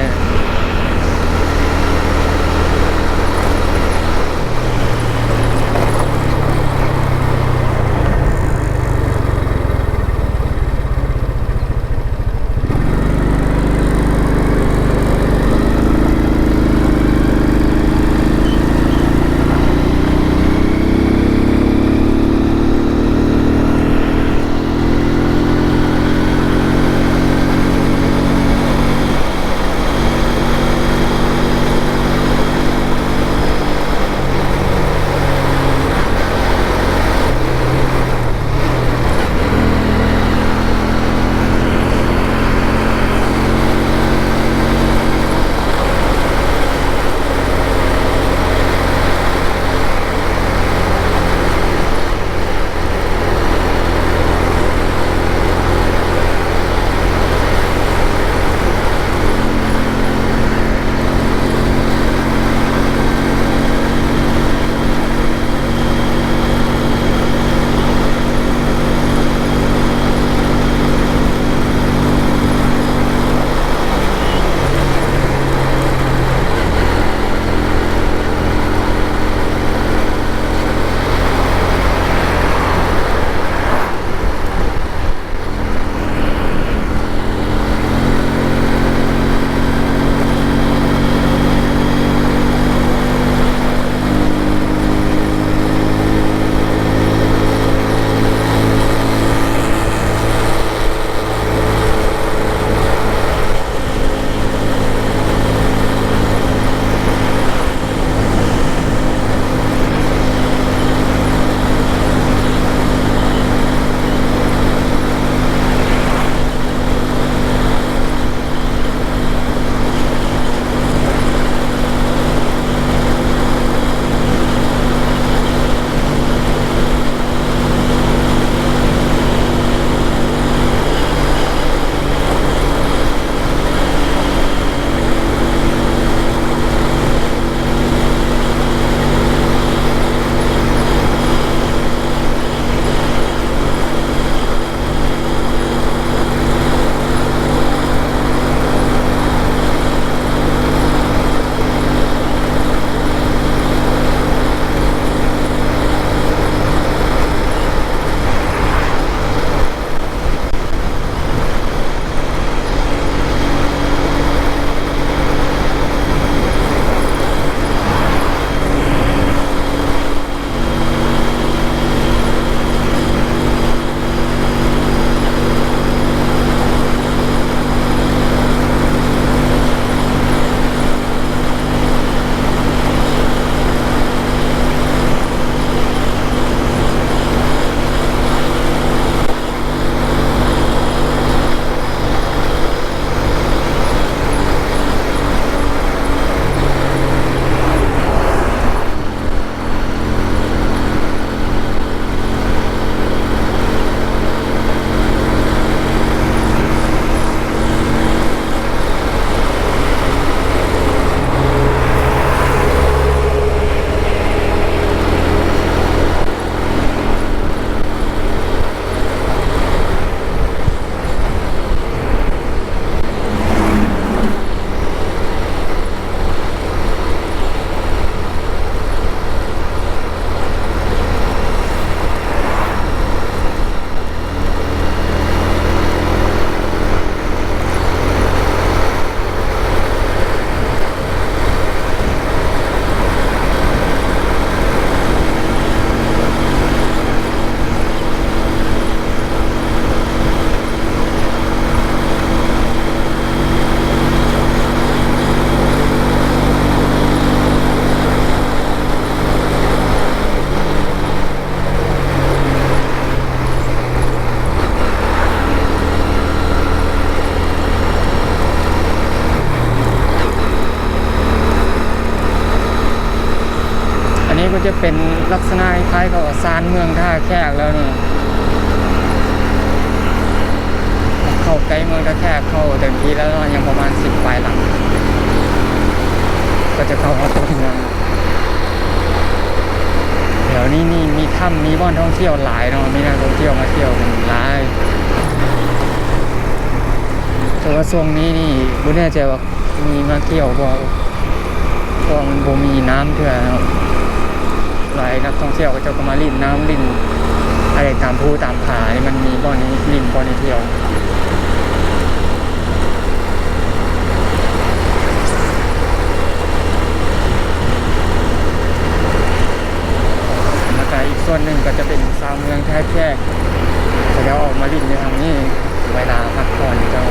ເ ຈະເປັນລັກສະນະຄ້າຍໆກັບຊານເມືອງທ່າແຂກແລ້ວນີ້. ເຂົ້າໃກ້ເມືອງທ່າແຂກ ເຂົ້າເຕັມທີ່ແລ້ວເນາະ ຍັງປະມານສິບປາຍຫຼັງ ກໍຈະເຂົ້າຮອດຕົວເມືອງ. ແຖວນີ້ນີ້ມີຖ້ຳ ມີບ່ອນທ່ອງທ່ຽວຫຼາຍເນາະ ມີນັກທ່ອງທ່ຽວມາທ່ຽວກັນຫຼາຍ. ແຕ່ວ່າຊ່ວງນີ້ນີ້ບໍ່ແນ່ໃຈວ່າມີມາທ່ຽວບໍ່ ເພາະວ່າມັນບໍ່ມີນ້ຳເທື່ອເນາະ. ຫຼາຍນັກທ່ອງທ່ຽວເຂົາເຈົ້າກໍມາຫຼິ້ນນ້ຳ ຫຼິ້ນອາໄລຕາມພູຕາມຜາ ທີ່ມັນມີບ່ອນໃຫ້ຫຼິ້ນ ບ່ອນໃຫ້ທ່ຽວ. ແລ້ວກະອີກສ່ວນໜຶ່ງກໍຈະເປັນຊາວເມືອງທ່າແຂກ ເຂົາເຈົ້າອອກມາຫຼິ້ນຢູ່ທາງນີ້ ເວລາພັກຜ່ອນເຈົ້າ.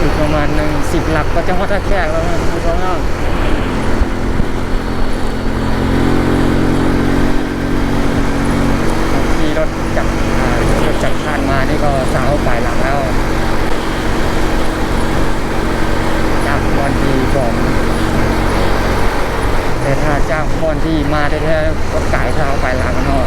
ອີກປະມານໜຶ່ງສິບຫຼັກກໍຈະຮອດທ່າແຂກແລ້ວນະ ຜູ້ຊມເນາະ. ຂີ່ລົດຈັກ ອ່າ ຂີ່ລົດຈັກຜ່ານມານີ້ກໍຊາວປາຍຫຼັກແລ້ວ ຈາກບ່ອນທີ່ບອກ ແຕ່ຖ້າຈາກບ່ອນທີ່ມາແທ້ໆ ກໍກາຍຊາວປາຍຫຼັກເນາະ.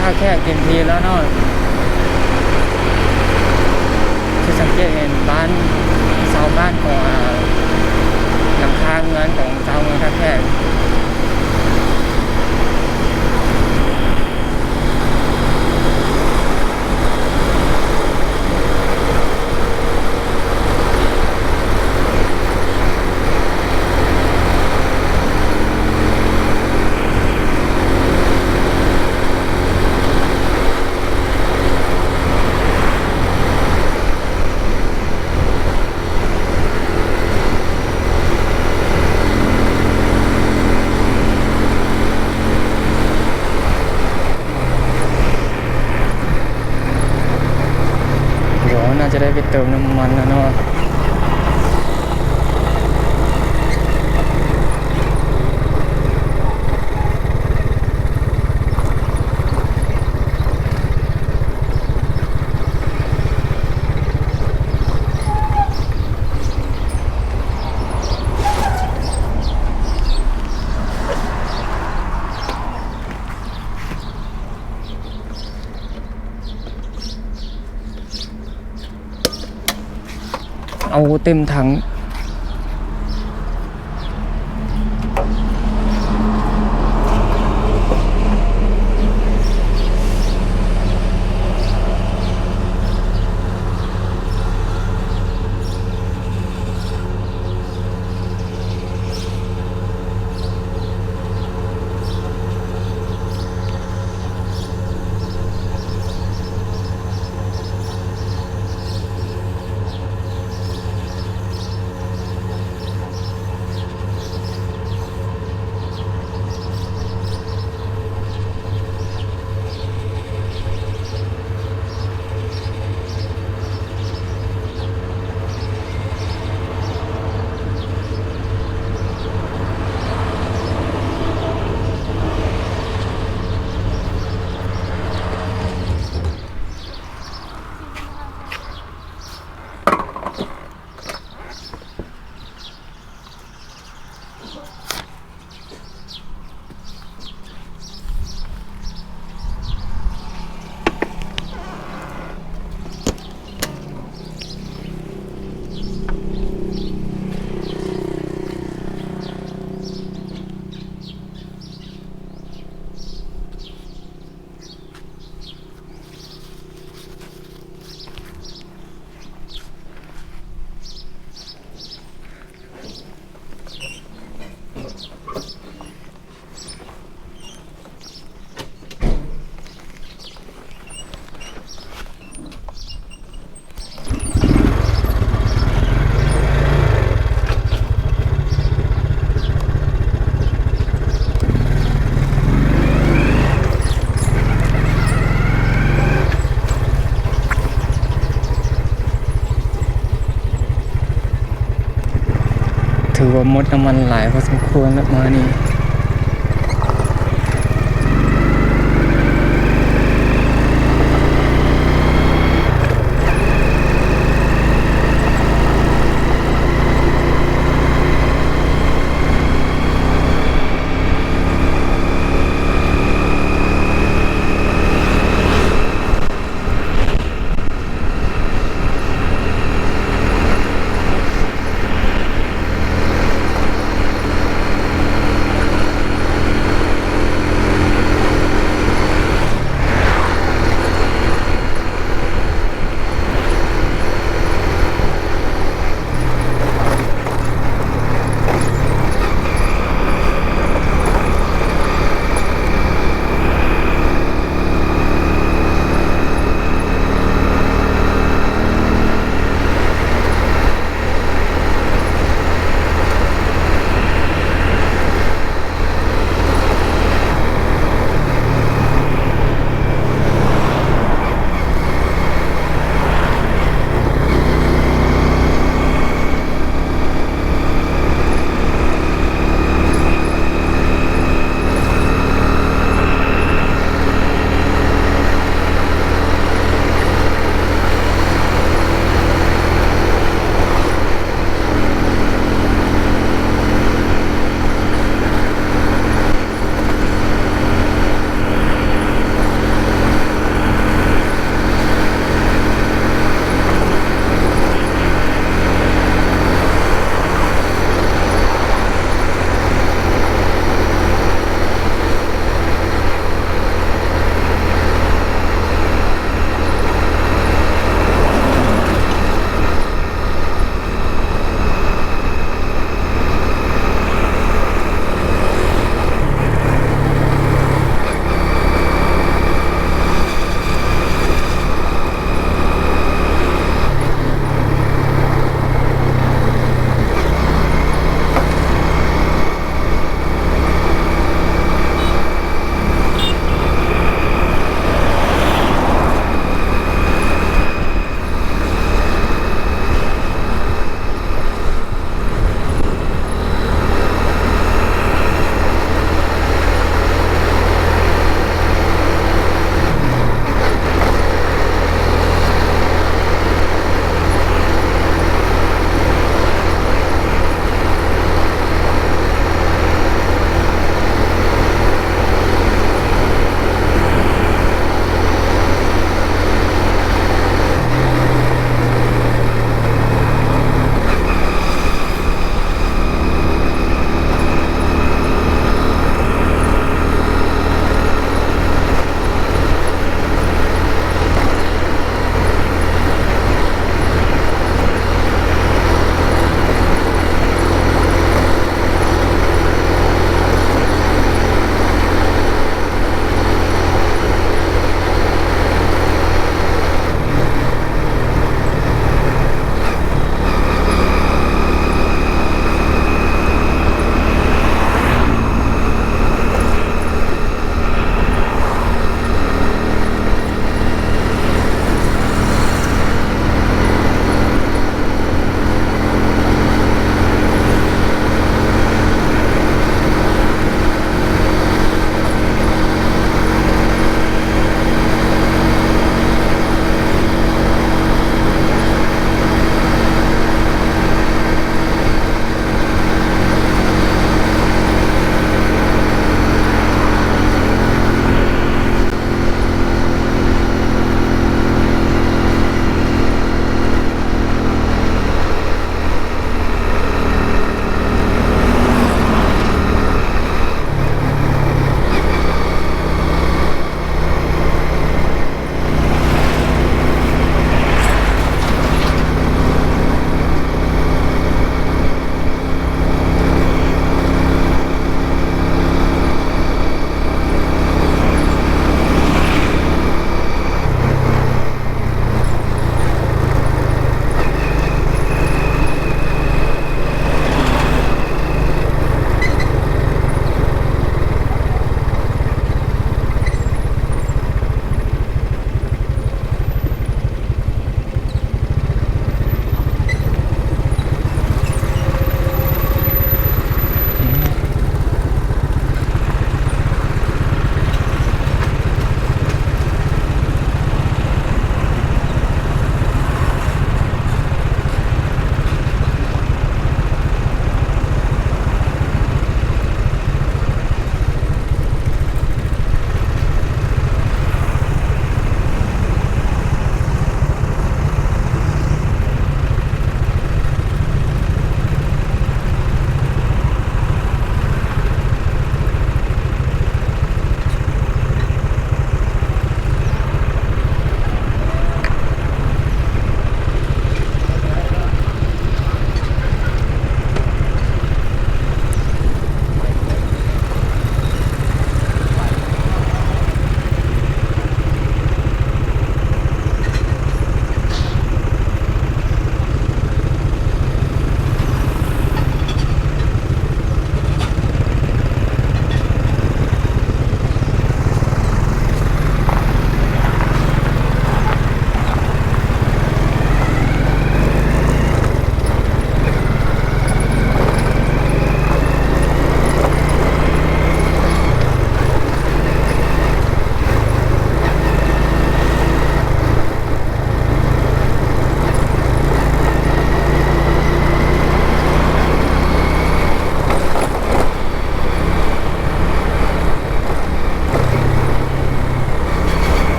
ທ່າແຂກເຕັມທີ່ແລ້ວເນາະ ຊິສັງເກດເຫັນບ້ານ ເສົາບ້ານຂອງ ອາ ຫຼັງຄາເຮືອນຂອງຊາວເມືອງທ່າແຂກ. ດຽວໜ້າຈະໄດ້ໄປເຕີມນ້ຳມັນແລ້ວເນາະ. ເອົາເຕັມຖັງ. ຖືວ່າໝົດນ້ຳມັນຫຼາຍພໍສົມຄວນແລ້ວມານີ້.